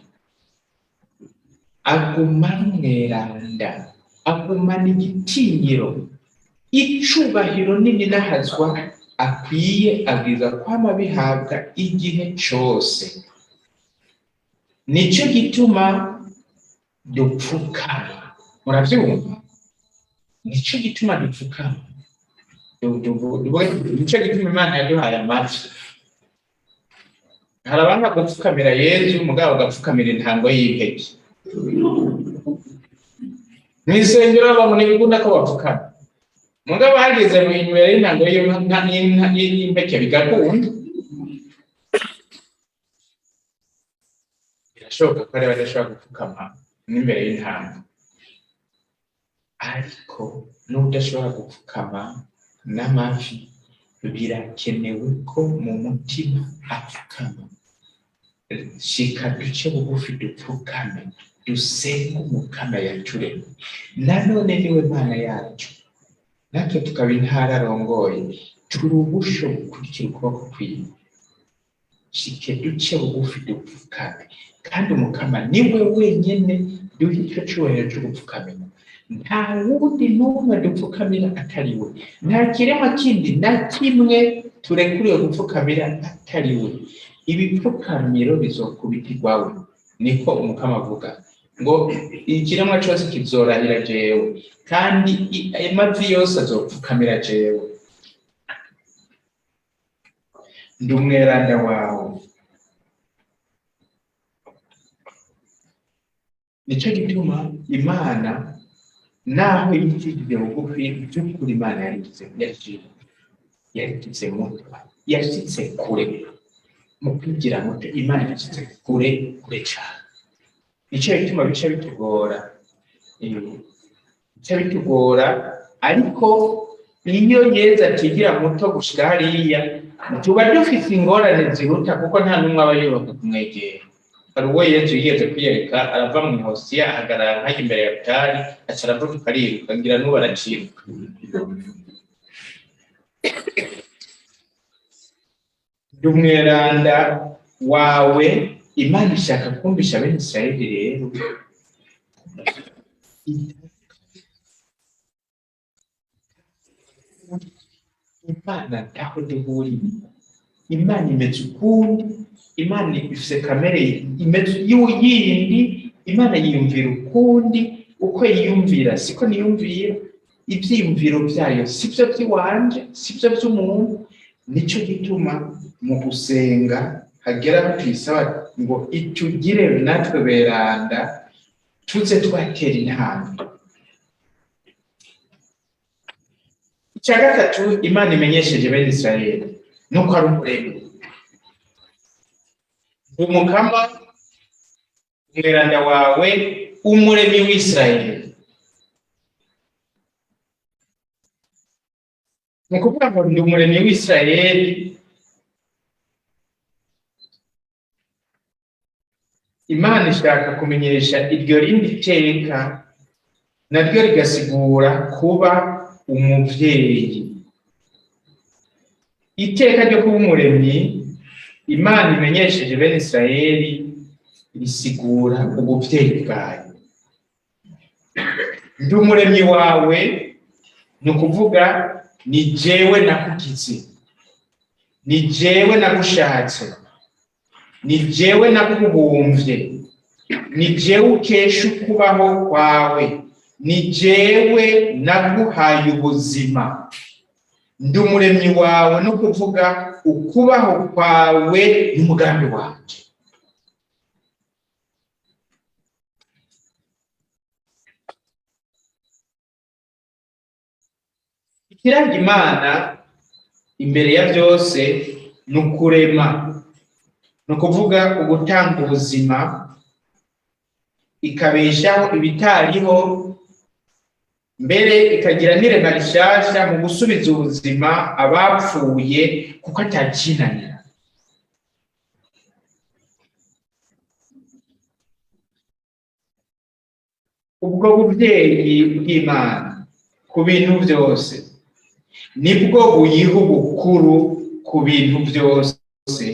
Aguma mweranda, agumana igitinyiro, icubahiro nini n'ahazwa akwiye, abwirizwa kwama bihabwa igihe cose. Nico gituma dupfukama. Muravyumva? Nico gituma dupfukama. Nico gituma Imana yaduhaye amavi. Hari abanga gupfukamira Yezu, mugabo gapfukamira intango y'impeke. Mw'isengero babona ibikunda ko bapfukama, mugabo hageze mu imbere y'intango y'impeke bigakunda. Birashoboka ko hari abadashobora gupfukama n'imbere y'intango, ariko n'udashobora gupfukama n'amavi birakenewe ko mu mutima apfukama. Shika duce bugufi dupfukame, dusenge Umukama yaturemye. Nanone niwe Mana yacu, natwe tukaba intara arongoye, turi ubusho bukurikira ukuboko kwiwe. Shike duce bugufi dupfukame, kandi Umukama niwe wenyene duha ico cubahiro co gupfukamira. Nta wundi n'umwe dupfukamira atari we, nta kiremwa kindi na kimwe turekuriwe gupfukamira atari we. Ibipfukamiro bizokubitirwawe, niko Umukama avuga, ngo ikiremwa cose kizorahira jewe, kandi amavi yose azopfukamira jewe. Ndi umweranda wawe. Nico gituma Imana naho yicishije bugufi, by'ukuri Imana yarigize muto, yashitse kure mu kwigira muto. Imana yashitse kure kure cane. Nico gituma bica bitugora, bica bitugora, ariko iyo Yezu atigira muto gushika hariya, tuba dufise ingorane ziruta, kuko nta n'umwe aba yubaka kumwegera. Hari uwo Yezu yigeze kwiyereka, arava mu Hosiya ahagarara nkajya imbere ya altari, aca aravuduka ariruka, ngira n'ubu araciruka. Ndi umweranda wawe. Imana ishaka kumvisha bene Israeli rero Imana ntaho duhuriye. Imana imeze ukundi, Imana ifise kamere imeze yindi, Imana yiyumvira ukundi, uko yiyumvira siko niyumvira, ivyiyumviro vyayo sivyo vyiwanje, sivyo vy'umuntu. Nico gituma mu gusenga hagera aho tuyisaba ngo itugire natwe beranda, tuze twatera intambwe. Icya gatatu Imana imenyesheje bene Israeli nuko ari umuremyi. Umukama umweranda wawe, umuremyi w'Israeli. Ni ukuvuga ngo ndi umuremyi w'Israeli. Imana ishaka kumenyesha iryo rindi teka, naryo rigasigura kuba umuvyeyi. Iteka ryo kuba umuremyi Imana imenyesheje bene Israeli risigura ubuvyeyi bwayo. Ndi umuremyi wawe, ni ukuvuga ni jewe nakugize, ni jewe nagushatse, ni jewe nakubumvye, ni jewe ukesha ukubaho kwawe, ni jewe naguhaye ubuzima. Ndi umuremyi wawe, no kuvuga ukubaho kwawe n'umugambi wanje. Ikiranga Imana imbere ya byose ni ukurema. Ni ukuvuga ugutanga ubuzima, ikabeshaho ibitariho, mbere ikagira n'irema rishasha mu gusubiza ubuzima abapfuye, kuko atakinanira. Ubwo buvyeyi bw'Imana ku bintu byose nibwo buyiha ubukuru ku bintu byose,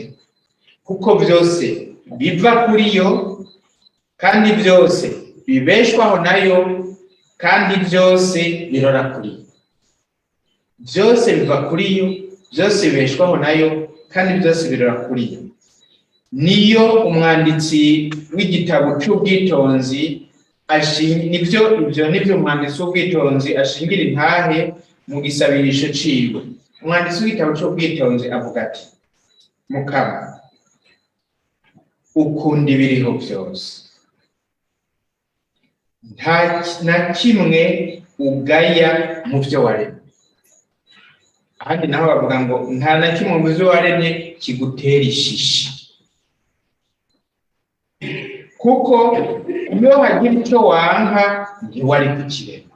kuko byose biva kuri yo, kandi byose bibeshwaho nayo, kandi byose birora kuri yo. Byose biva kuri yo, byose bibeshwaho nayo, kandi byose birora kuri yo. Niyo umwanditsi w'igitabo cy'ubwitonzi nibyo ibyo nibyo umwanditsi w'ubwitonzi ashingira intahe mu gisabirisho ciwe. Umwanditsi w'igitabo cy'ubwitonzi avuga ati: Mukama, ukunda ibiriho byose, nta na kimwe ugaya mu byo waremye. Ahandi naho bavuga ngo nta na kimwe mu byo waremye kigutera ishishi, kuko iyo hagira icyo wanka ntiwari kukirema.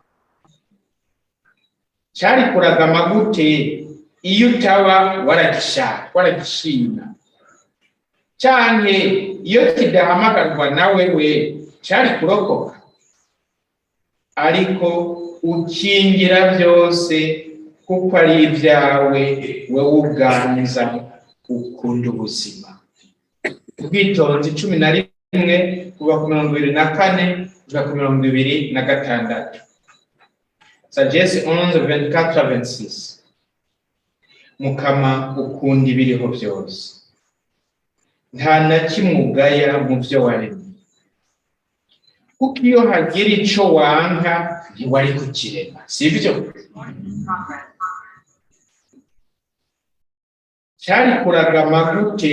Cyari kuragama gute iyo utaba waragishaka, waragishima? Canke iyo kidahamagarwa na wewe cyari kurokoka? Ariko ukingira byose kuko ari ibyawe, wewe uganza ukunda ubuzima. Ubwitonzi 11 kuva ku 24 kuja ku 26. Sagesse 11, 24 à 26. Mukama, ukunda ibiriho byose, nta na kimwe ugaya mu byo waremye, kuko iyo hagira ico wanka ntiwari kukirema, sivyo? Cyari kuragama gute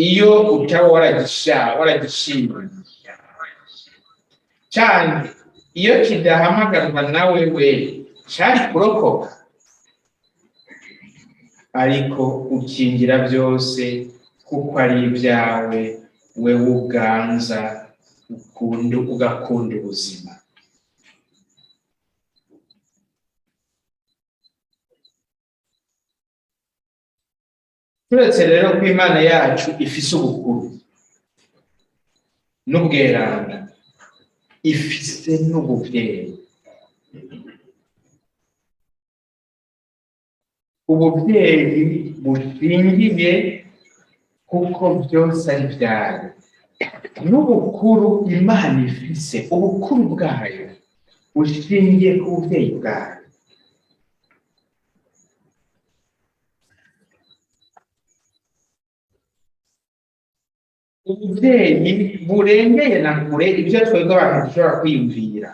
iyo utaba waragishima? Canke iyo kidahamagarwa na wewe cyari kurokoka? Ariko ukingira byose kuko ari ibyawe, wewe uganza ukunda ugakunda ubuzima. Turetse rero ko Imana yacu ifise ubukuru n'ubweranda, ifise n'ubuvyeyi. Ubuvyeyi bushingiye kuko byose ari byayo, n'ubukuru Imana ifise, ubukuru bwayo bushingiye ku buvyeyi bwayo. Ubuvyeyi burengeye na kure ibyo twebwe abantu dushobora kwiyumvira.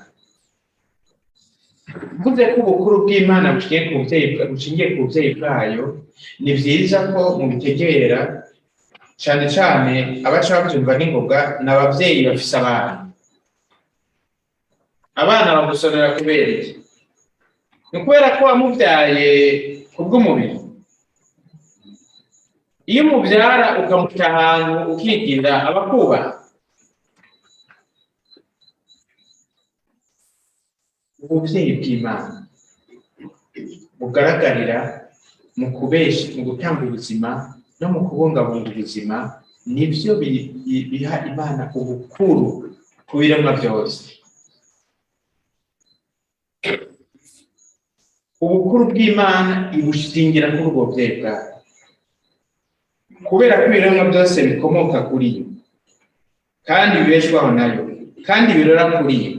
Mvuze ko ubukuru bw'Imana bushingiye ku buvyeyi bwayo, ni vyiza ko mubitegera, cane cane abaca bavyumva n'ingoga ni abavyeyi bafise abana. Abana bagusonera kubera iki? Ni ukubera ko wamuvyaye kubw'umubiri. Iyo umuvyara ukamuta ahantu ukigira, abakubaha. Ubuvyeyi bw'Imana bugaragarira mu kubesha, mu gutanga ubuzima no mu kubungabunga ubuzima, nivyo biha Imana ubukuru ku biremwa byose. Ubukuru bw'Imana ibushingira kuri ubwo buvyeyi bwayo, kubera ko ibiremwa byose bikomoka kuri yo, kandi bibeshwaho nayo, kandi birora kuri yo.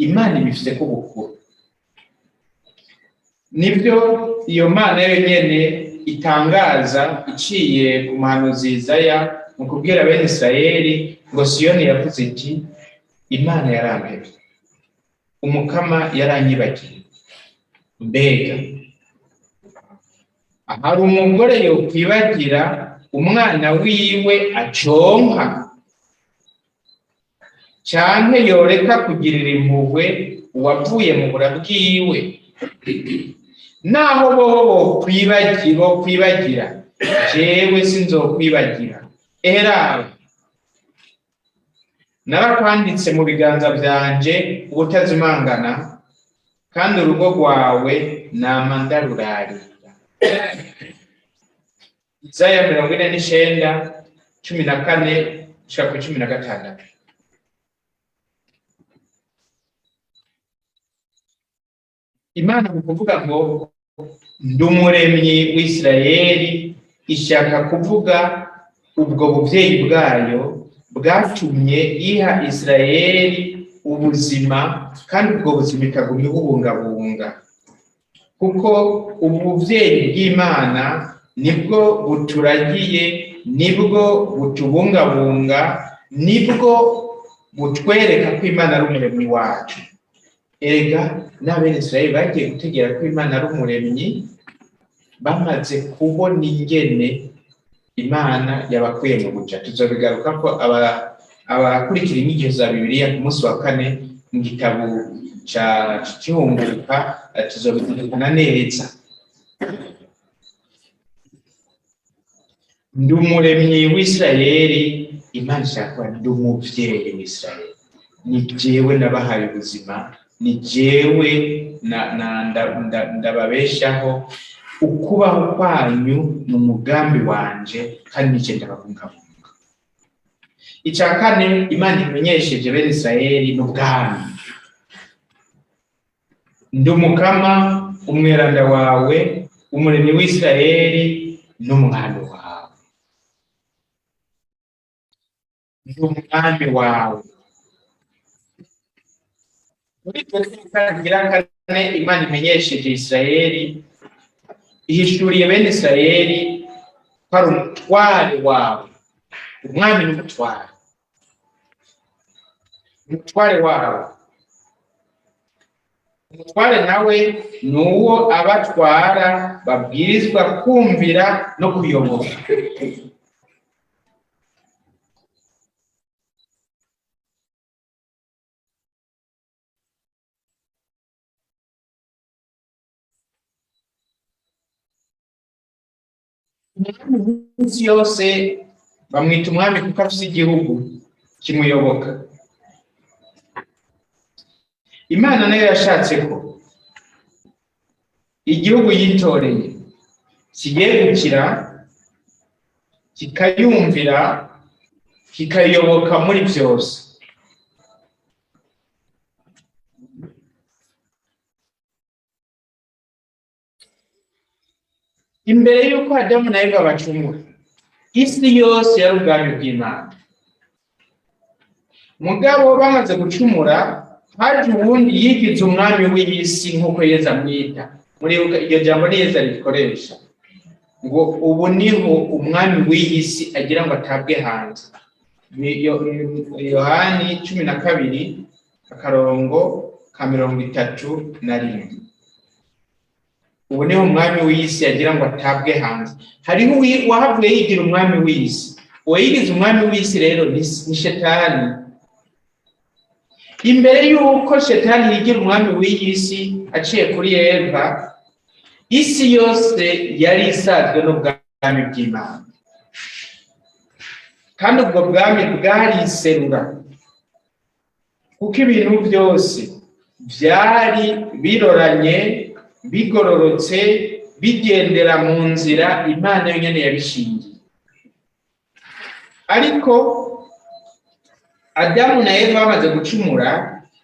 Imana ibifise ko ubukuru. Nibyo iyo Mana yonyene itangaza iciye ku muhanuzi Yesaya mu kubwira bene Isirayeli ngo Siyoni yavuze iti: Imana yarampevye, Umukama yaranyibagiye. Mbega hari umugore yokwibagira umwana wiwe aconka, canke yoreka kugirira impuhwe uwavuye mu bura bwiwe? Naho bobo bokwibagira, jewe sinzokwibagira. Eheraba narakwanditse mu biganza byanje ubutazimangana, kandi urugo rwawe nama ndarurarira. Isaya 49:14 gushika kuri 16. Imana mu kuvuga ngo ndi umuremyi w'Isirayeli ishaka kuvuga ubwo buvyeyi bwayo bwatumye iha Isirayeli ubuzima, kandi ubwo buzima ikaguma ibubungabunga, kuko ubuvyeyi bw'Imana nibwo buturagiye, nibwo butubungabunga, nibwo butwereka ko Imana ari umuremyi wacu. Erega n'abene Isirayeli bagiye gutegera ko Imana ari umuremyi bamaze kubona ingene Imana yabakuye mu buja. Tuzobigaruka ko abakurikira inyigisho za Bibiliya ku munsi wa kane mu gitabo ca Cihunguruka, tuzobizirikana neza. Ndi umuremyi w'Isirayeli, Imana ishaka kuba ndi umuvyeyi w'Isirayeli, ni jewe nabahaye ubuzima, ni jewe ndababeshaho, ukubaho kwanyu ni umugambi wanje kandi nije ndababungabunga. Ica kane Imana imenyesheje bene Isirayeli n'ubwami. Ndi umukama umweranda wawe, umuremyi w'Isirayeli n'umwami wawe. Ndi umwami wawe. Muri kane Imana imenyesheje Isirayeli, ihishuriye bene Isirayeli ko ari umutware wawe. Umwami ni umutware, umutware wawe. Umutware nawe ni uwo abatwara babwirizwa kumvira no kuyoboka. Umwami w'isi yose bamwita umwami kuko afise igihugu kimuyoboka. Imana nayo yashatse ko igihugu yitoreye kiyegukira, kikayumvira, kikayoboka muri byose. Imbere y'uko Adamu na Eva bacumura, isi yose yari ubwami bw'Imana. Mugabo bamaze gucumura, haje uwundi yigize umwami w'isi nk'uko Yezu amwita. Muribuka iryo jambo ni Yezu arikoresha, ngo ubu niho umwami w'isi agira ngo atabwe hanze. Yohani 12 akarongo ka 31. Ubu niho umwami w'isi agira ngo atabwe hanze. Hariho uwahavuye yigira umwami w'isi. Uwo yigize umwami w'isi rero ni Shetani. Imbere y'uko Shetani yigira umwami w'isi aciye kuri Eva, isi yose yari isazwe n'ubwami bw'Imana, kandi ubwo bwami bwariserura, kuko ibintu byose byari biroranye, bigororotse, bigendera mu nzira Imana yonyene yabishingiye. Ariko Adamu na Eva bamaze gucumura,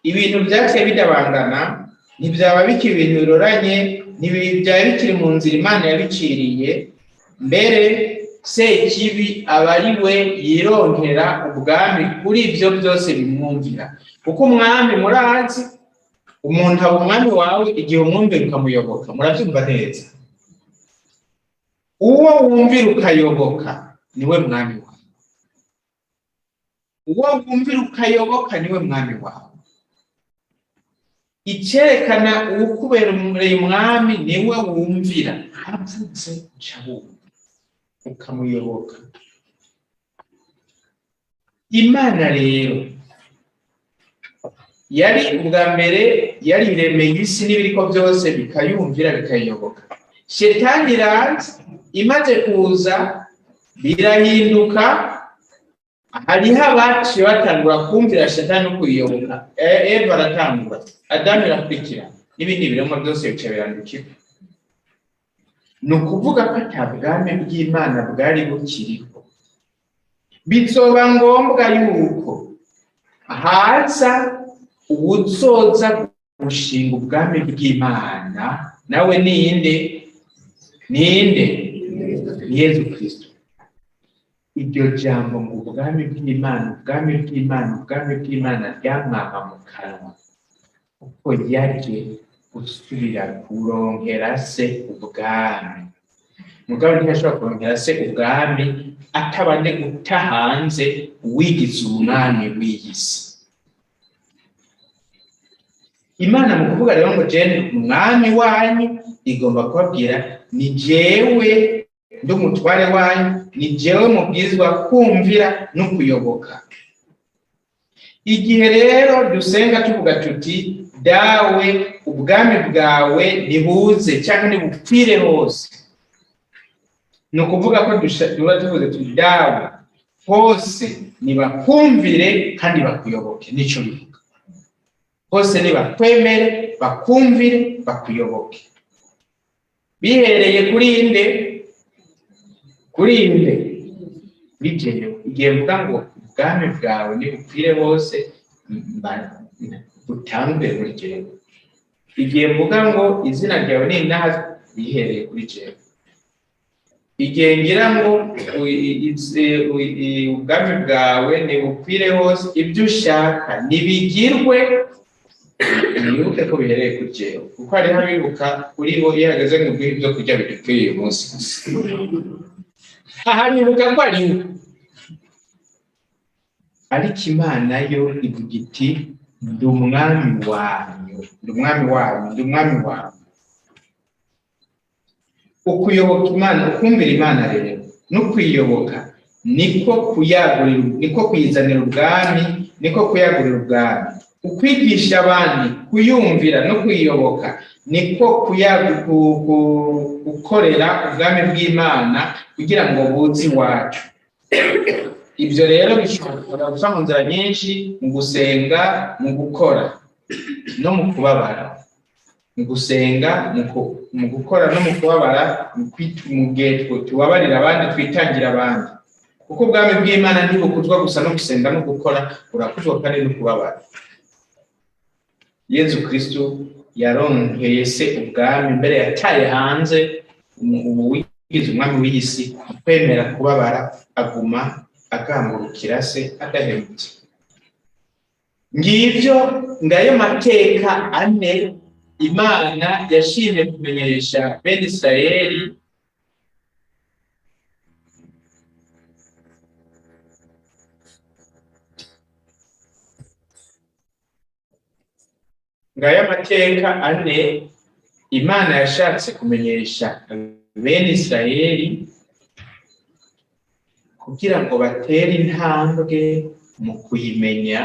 ibintu byaciye bidabangana, ntibyaba bikiri ibintu biroranye, ntibyaba bikiri mu nzira Imana yabiciriye. Mbere Sekibi aba ari we yironkera ubwami kuri ibyo byose bimwumvira, kuko umwami murazi, umuntu aba umwami wawe igihe umwumvira ukamuyoboka. Murabyumva neza? Uwo wumvira ukayoboka niwe mwami wawe. Uwo wumvira ukayoboka niwe mwami wawe. Icerekana uwukubera umwami niwe wumvira, avuze uca wumva ukamuyoboka. Imana rero yari ubwa mbere yariremeye isi n'ibiriko byose bikayumvira bikayiyoboka. Shetani iraza, imaze kuza birahinduka, Hariho abaciye batangura kumvira Shetani no kuyiyoboka. Eva aratangura, Adamu irakurikira, n'ibindi biremwa byose bica birandukira. Ni ukuvuga ko ata bwami bw'Imana bwari bukiriho. Bizoba ngombwa yuko haza uwuzoza gushinga ubwami bw'Imana, nawe ninde? Ninde? Ni Yezu Kristo. Iryo jambo ngo ubwami bw'Imana, ubwami bw'Imana, ubwami bw'Imana ryamwama mu kanwa, kuko yaje gusubira kuronkera se ubwami. Mugabo ntiyashobora kuronkera se ubwami atabanje guta hanze uwigize umwami w'iyi si. Imana mu kuvuga rero ngo je umwami wanyu, igomba kubabwira ni jewe ndi umutware wanyu, ni jewe mubwirizwa kumvira no kuyoboka. Igihe rero dusenga tuvuga tuti dawe ubwami bwawe nibuze cyangwa nibupfire hose, ni ukuvuga ko tuba tuvuze tuti dawe hose nibakumvire kandi bakuyoboke. Nico bivuga, hose nibakwemere, bakumvire, bakuyoboke. Bihereye kuri inde? Kuri inde? Kuri jewe. Igihe mvuga ngo ubwami bwawe nibupfire hose, butangwe muri jewe. Igihe mvuga ngo izina ryawe ni inahazwe, bihereye kuri jewe. Igihe ngira ngo ubwami bwawe nibupfire hose, ibyo ushaka nibigirwe, nibuke ko bihereye kuri jewe. Kuko hariho abibuka kuri bo iyo hageze ngo uguhe ibyo kurya bidupfiriye uyu munsi gusa, aha nibuka ko ari we. Ariko Imana yo ivuga iti ndi umwami wanyu, ndi umwami wanyu, ndi umwami wanyu. Ukuyoboka Imana, ukumvira Imana rero no kuyiyoboka niko kuyagurira, niko kuyizanira ubwami, niko kuyagurira ubwami. Ukwigisha abandi kuyumvira no kuyiyoboka niko gukorera ubwami bw'Imana kugira ngo buze iwacu. Ibyo rero bishobora guca mu nzira nyinshi, mu gusenga, mu gukora no mu kubabara. Mu gusenga, mu gukora no mu kubabara, mu gihe tubabarira abandi, twitangira abandi. Kuko ubwami bw'Imana ntibukuzwa gusa no gusenga no gukora, burakuzwa kandi no kubabara. Yezu Kristo yaronkeye se ubwami, mbere yataye hanze uwigize umwami w'iyi si, kwemera kubabara, aguma agamburukira se adahemutse. Ngivyo ngayo mateka ane Imana yashimye kumenyesha bene Israeli. Ngayo mateka ane Imana yashatse kumenyesha bene Israeli kugira ngo batere intambwe mu kuyimenya,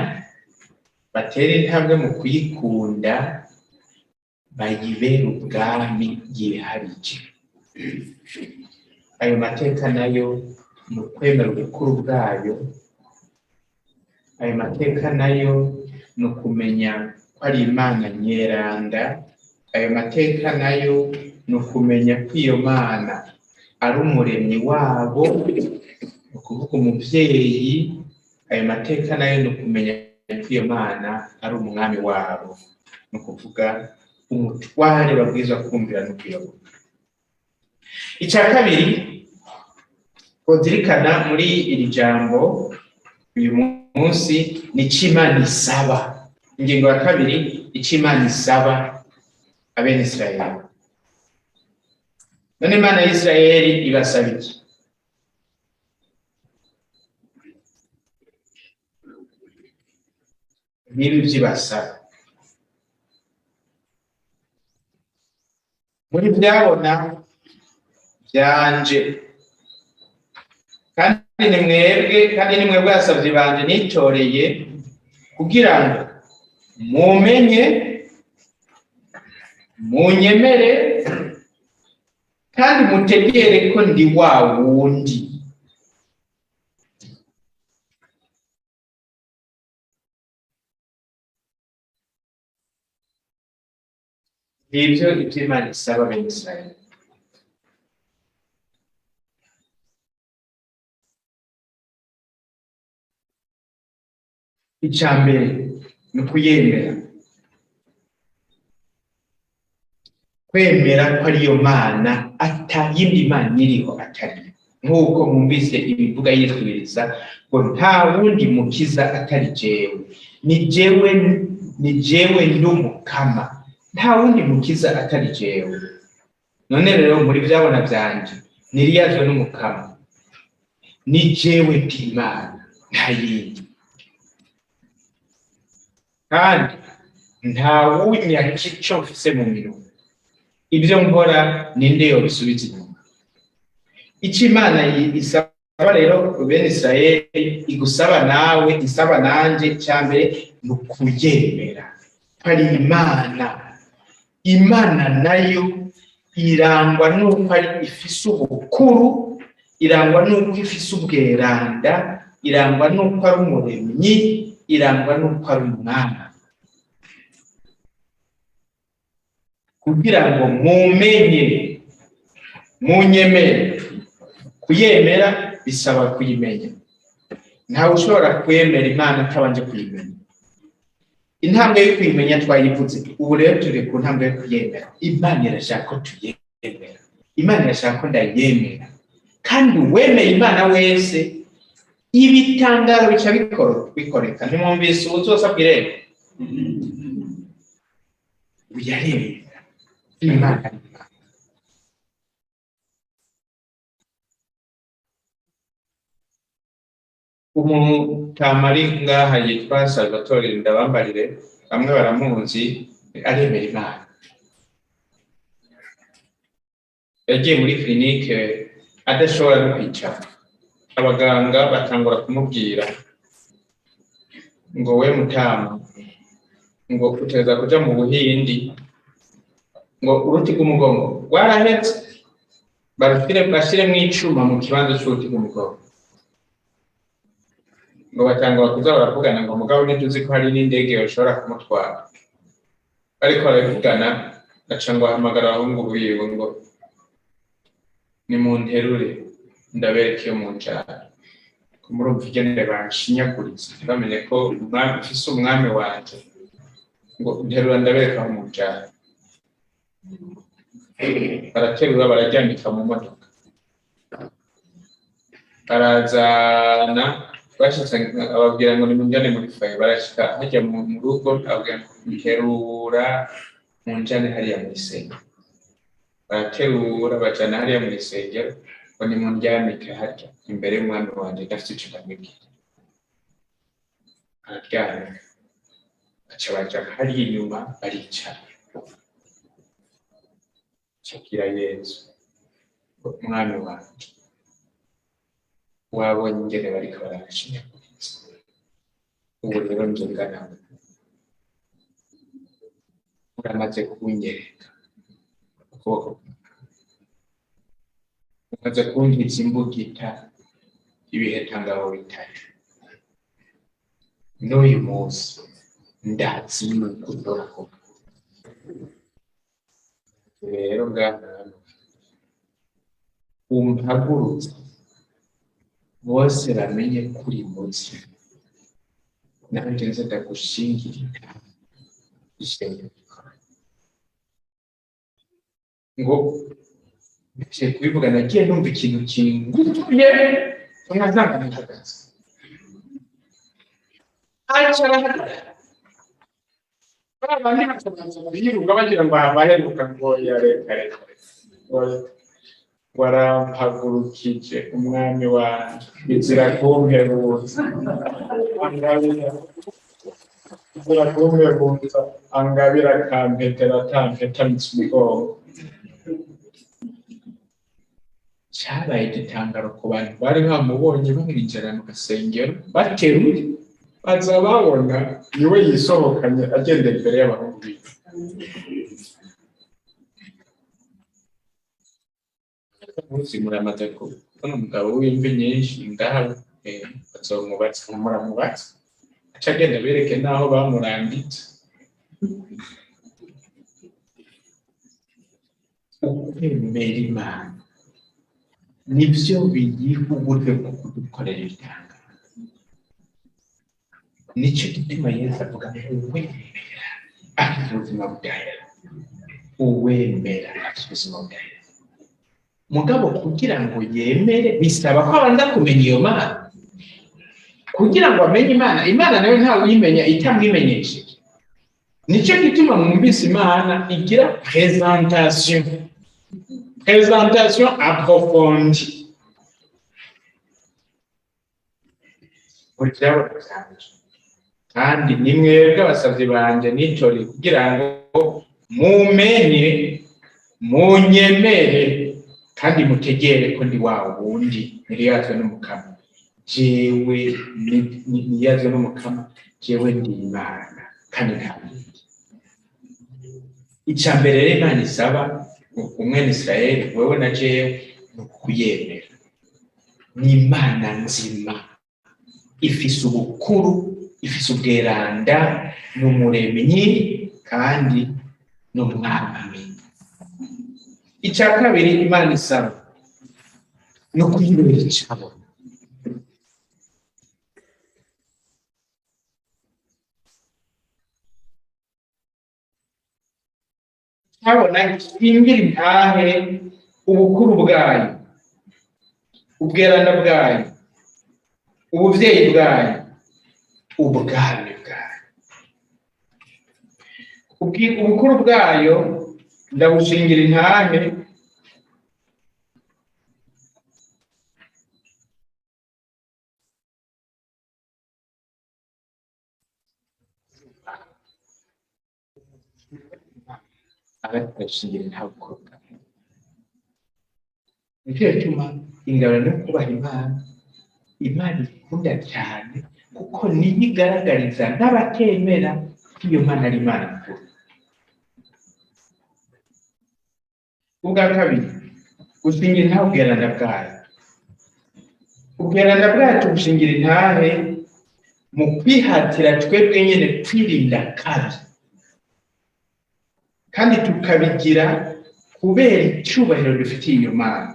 batere intambwe mu kuyikunda, bayibere ubwami yiharije. Ayo mateka nayo ni ukwemera ubukuru bwayo. Ayo mateka nayo ni ukumenya ko ari Imana nyeranda. Ayo mateka nayo ni ukumenya ko iyo Mana ari umuremyi wabo, ni ukuvuga umuvyeyi. Ayo mateka nayo ni ukumenya ko iyo Mana ari umwami wabo, ni ukuvuga umutware babwirizwa kumvira no kuyoboka. Icya kabiri twozirikana muri iri jambo uyu munsi ni ico Imana isaba. Ingingo ya kabiri, ico Imana isaba abene Israeli. None Imana ya Israeli ibasaba iki? Nibi vyibasaba muri byabona byanje, kandi ni mwebwe, kandi ni mwebwe yasavye banje nitoreye kugira ngo mumenye, munyemere, kandi mutegere ko ndi wa wundi. Ngibyo ibyo Imana isaba bene Israheli. Icya mbere ni ukuyemera, kwemera ko ariyo Mana, ata yindi Mana iriho atari, nk'uko mwumvise ibivuga yitwiriza ngo nta wundi mukiza atari jewe, ni jewe, ni jewe n'umukama, nta wundi mukiza atari jewe. None rero muri byabona byanje niriyazwe n'umukama, ni jewe ndi Imana nta yindi, kandi nta wunyaka ico mfise mu minwe, ibyo nkora ninde yobisubiza inyuma? Icyo Imana isaba rero bene Israheli, igusaba nawe, isaba nanje, icya mbere ni ukuyemera ko ari Imana. Imana nayo irangwa n'uko ari ifise ubukuru, irangwa n'uko ifise ubweranda, irangwa n'uko ari umuremyi, irangwa n'uko ari umwami. Kugira ngo mumenye, munyemere, kuyemera bisaba kuyimenya. Ntawe ushobora kwemera Imana atabanje kuyimenya. Intambwe yo kuyimenya twayivuze, ubu rero turi ku ntambwe yo kuyemera. Imana irashaka ko tuyemera, Imana irashaka ko ndayemera, kandi uwemeye Imana wese ibitangaro bica bikoreka. Ntimwumvise ubuzosa bw'irembo uyaremera Imana. Umutamari ngaha yitwa Salvatore Ndabambarire, bamwe baramuzi, aremera Imana. Yagiye muri clinique adashobora no kwicara, abaganga batangura kumubwira ngo we mutama, ngo uteza kuja mu Buhindi, ngo uruti rw'umugongo rwarahetse, bashiremwo icuma mu kibanza c'uruti rw'umugongo. Ngo batangura kuza baravugana ngo mugabo ntituzi ko hari n'indege yoshobora kumutwara. Ariko barabivugana, aca ngo ahamagara abahungu biwe ngo nimunterure ndabereke iyo munjana. Murumva ingene banshinyaguritse, ntibamenye ko umwami mfise umwami wanje, ngo nterura ndabereka aho munjana. Baraterura bararyamika mu modoka, barazana, bashitse ababwira ngo nimunjane muri faye, barashika hajya mu rugo ababwira ngo nterura munjane hariya mw'isengero. Baraterura bajana hariya mw'isengero ngo nimundyamike harya imbere y'umwami wanje, ndafite ico ndamubwira. Araryamika, baca baja hariya inyuma baricara. Shakira Yezu, umwami wanje, wabonye ingene bariko baranshinyaguriza, ubu rero nje nganawe, uramaze kunyereka ukuboko kwawe, umaze kunkiza imbugita ibihetangabo bitatu, n'uyu munsi ndazi yuko uzorakoka. Rero ngaha umpagurutse bose bamenye ko uri munsi, nanje nze ndagushingirira ishengero. Ngo ngiye kubivuga, nagiye numva ikintu kingutuye, nkazanga mpagaze. Aca arahagarara. Ba bandi bakabanza biruka bagira ngo abaheruka, ngo ya reka reka reka, warampagurukije umwami wanje, bizira kumperuza, angabira, bizira kumperuza, angabira akampetera atampetamitse umugongo. Cyabaye igitangaro ku bantu bari bamubonye bamwinjira mu gasengero bateruye, baza babona niwe yisohokanye agenda imbere y'abahungu biwe. Munsi muramaze kubona umugabo w'imvi nyinshi ngaha, bazomubatsa, muramubatsa, aca agenda bereke n'aho bamurambitse. Ukwemera Imana nibyo biyiha uburyo bwo kudukorera ibitangaza. Nicyo gituma Yesu avuga ngo uwemera afite ubuzima budahera, uwemera afite ubuzima budahera. Mugabo kugira ngo yemere bisaba ko abanza kumenya iyo Mana. Kugira ngo amenye Imana, Imana nayo ntawe uyimenya itamwimenyesheje. Nicyo gituma mwumvise Imana igira présentation, présentation approfondie. Buri kirabo cyanje, kandi ni mwebwe abasavyi banje nitoreye kugira ngo mumenye, munyemere, kandi mutegere ko ndi wa wundi niriyazwe n'Umukama. Jewe niyazwe n'Umukama, jewe ndi Imana kandi nta yindi. Ica mbere rero Imana isaba umwene Israeli, wewe na jewe, ni ukuyemera. Ni Imana nzima, ifise ubukuru, ifise ubweranda, ni umuremyi kandi ni umwami. Ica kabiri Imana isaba ni ukuyibera icabona. Cabona ishingira intahe ubukuru bwayo, ubweranda bwayo, ubuvyeyi bwayo, ubwami bwayo. Ubukuru bwayo ndabushingira intahe agashingira intahe ubukuru bwayo. Nicyo gituma ingabano yo kubaha Imana, Imana ikunda cyane, kuko niyo igaragariza n'abatemera ko iyo Mana ari Imana nkuru. Ubwa kabiri, gushingira intahe ubweranda bwayo. Ubweranda bwacu bushingira intahe mu kwihatira twebwe nyene kwirinda kabi, kandi tukabigira kubera icyubahiro dufitiye iyo Mana.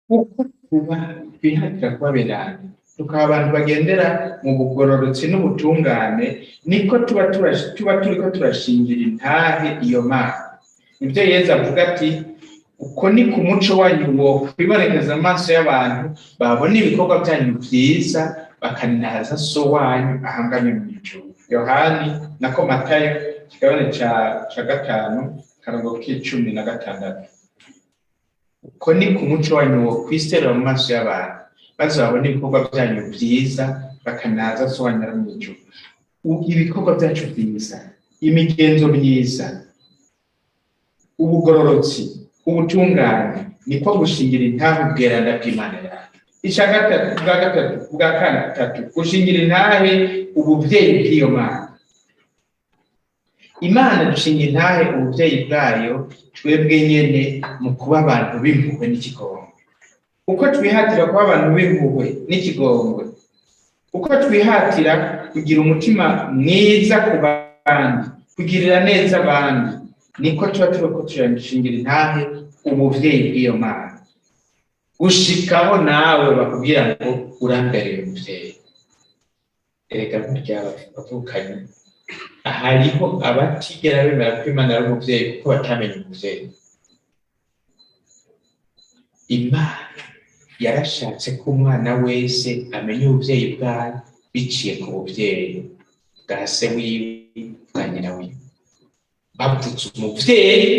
Uko tuba twihatira kuba beranda, tukaba abantu bagendera mu bugororotsi n'ubutungane, niko tuba turiko turashingira intahe iyo Mana. Nibyo Yezu avuga ati uko ni ku muco wanyu wo kwibonekeza amaso y'abantu, babona ibikorwa byanyu vyiza bakaninahaza so wanyu ahanganye mu ijuru. Yohani nako Matayo kigabane ca 5 karongo k'icumi na gatandatu. Uko ni ku muco wanyu wo kwiserera mu maso y'abantu, maze babona ibikorwa byanyu vyiza bakanaza so wanyu ari mu ijuru. Ibikorwa byacu vyiza, imigenzo myiza, ubugororotsi, ubutungane, niko gushingira intahe ubweranda bw'Imana yawe. Ica gatatu, ubwa gatatu, ubwa gatatu, gushingira intahe ubuvyeyi bw'iyo Mana. Imana dushinga intahe ubuvyeyi bwayo twebwe nyene mu kuba abantu b'impuhwe n'ikigongwe. Uko twihatira kuba abantu b'impuhwe n'ikigongwe, uko twihatira kugira umutima mwiza ku bandi, kugirira neza abandi, niko tuba turiko turashingira intahe ubuvyeyi bw'iyo Mana. Gushikaho nawe bakubwira ngo urambereye umuvyeyi. Erega burya bavukanye, hariho abatigera bemera ko Imana ari umuvyeyi kuko batamenye umuvyeyi. Imana yarashatse ko umwana wese amenya ubuvyeyi bwayo biciye ku buvyeyi bwa se wiwe, bwa nyina wiwe. Bavutse umuvyeyi,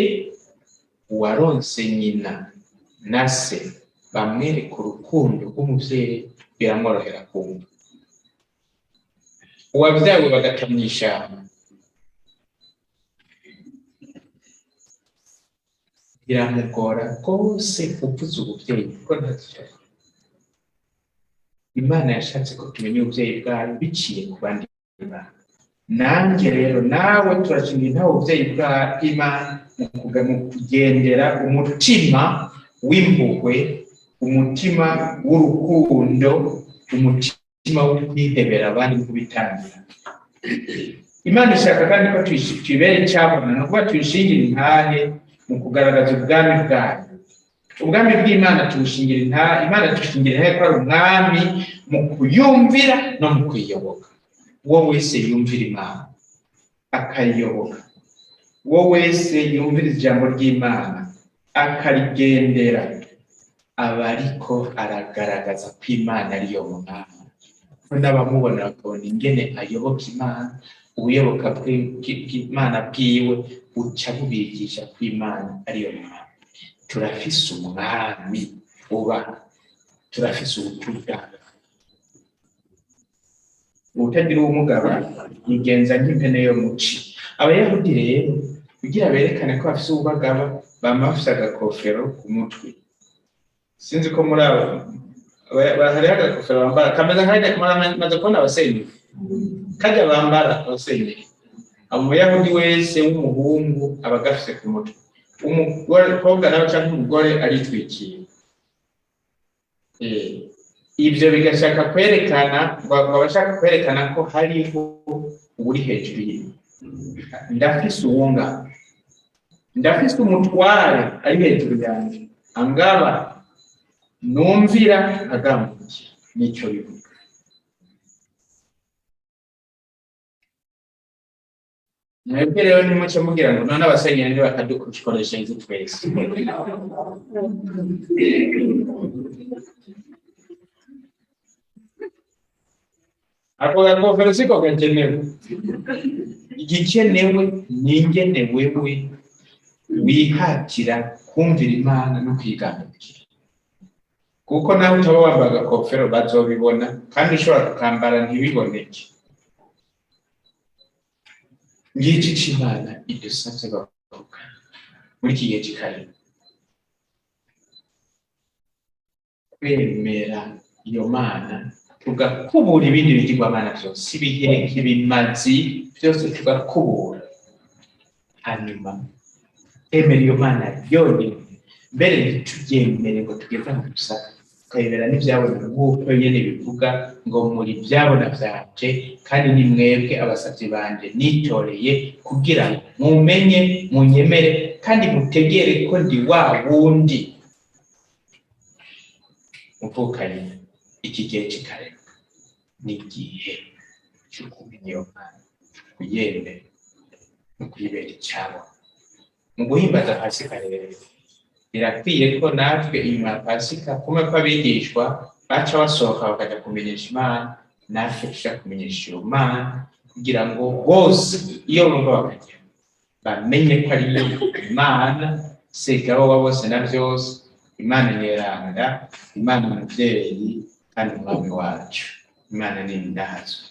uwaronse nyina na se bamwereka urukundo rw'umuvyeyi, biramworohera kumva. Uwavyawe bagata mw'ishamba, biramugora rwose kuvuza ubuvyeyi kuko ntacyo. Imana yashatse ko tumenya ubuvyeyi bwayo biciye ku bandi bantu. Nanjye rero nawe turashinga intahe ubuvyeyi bwa Imana mu kugendera umutima w'impuhwe, umutima w'urukundo, umutima wo kwihebera abandi kubitangira. Imana ishaka kandi ko tuyibera icyabona, ni ukuvuga tuyishingira intahe mu kugaragaza ubwami bwayo. Ubwami bw'Imana tubushingira intahe, Imana dushingira intahe ko ari umwami mu kuyumvira no mu kuyiyoboka. Uwo wese yumvira Imana akayiyoboka, uwo wese yumvira ijambo ry'Imana akarigendera, aba ariko aragaragaza ko Imana ariyo mwami. Ko n'abamubona bakabona ingene ayoboka Imana, ubuyoboka bw'Imana bwiwe buca bubigisha ko Imana ariyo mwami. Turafise umwami uba, turafise ubutungane. Uwutagira ubumugaba yigenza nk'impene yo muci. Abayahudi rero kugira berekane ko bafise ububagaba, bama bafise agakofero ku mutwe. Sinzi ko muri abo hariho agakofero bambara kameze nk'akajya maze kubona abasenyeri kajya bambara abasenyeri. Umuyahudi wese w'umuhungu aba agafise ku mutwe, umukobwa nawe canke umugore aritwikira. Ibyo bigashaka kwerekana, abashaka kwerekana ko hariho uri hejuru yiwe. Ndafise uwunga, ndafise umutware ari hejuru yanjye, angaba numvira agambukira. Nicyo bivuga. Mwebwe rero nimuce mugira ngo none abasenyeri ntibakadukoresha inzu twese. Ako gakofero siko gakenewe. Igikenewe ni ingene wewe wihatira kumvira Imana no kwigandukira. Kuko nawe utaba wambaye agakofero bazobibona, kandi ushobora kukambara ntibiboneke. Ngiki c'Imana idusavye bavuga muri iki gihe cy'ikarine, kwemera iyo Mana, tugakubura ibindi bigirwamana byose, ibihe ibimazi byose tugakubura, hanyuma emera iyo Mana yonyine. Mbere ntituryemere ngo tugeze aho gusa, tukayemera n'ibyabona nk'uko nyene bivuga ngo muri byabona vyanje, kandi ni mwebwe abasavyi banje nitoreye kugira ngo mumenye, munyemere kandi mutegere ko ndi wa wundi. Muvukanye iki gihe cy'ikarema ni igihe cyo kumenya iyo Mana, kuyemera no kuyibera icyabona. Mu guhimbaza Pasika rero birakwiye ko natwe inyuma ya Pasika kumwe kw'abigishwa baca basohoka bakajya kumenyesha Imana, natwe tuja kumenyesha iyo Mana kugira ngo bose iyo bumva bakajya bamenye ko ari yo Imana Segabo wa bose na byose, Imana Nyeranda, Imana Muvyeyi kandi Umwami wacu. Imana ni indahazwe.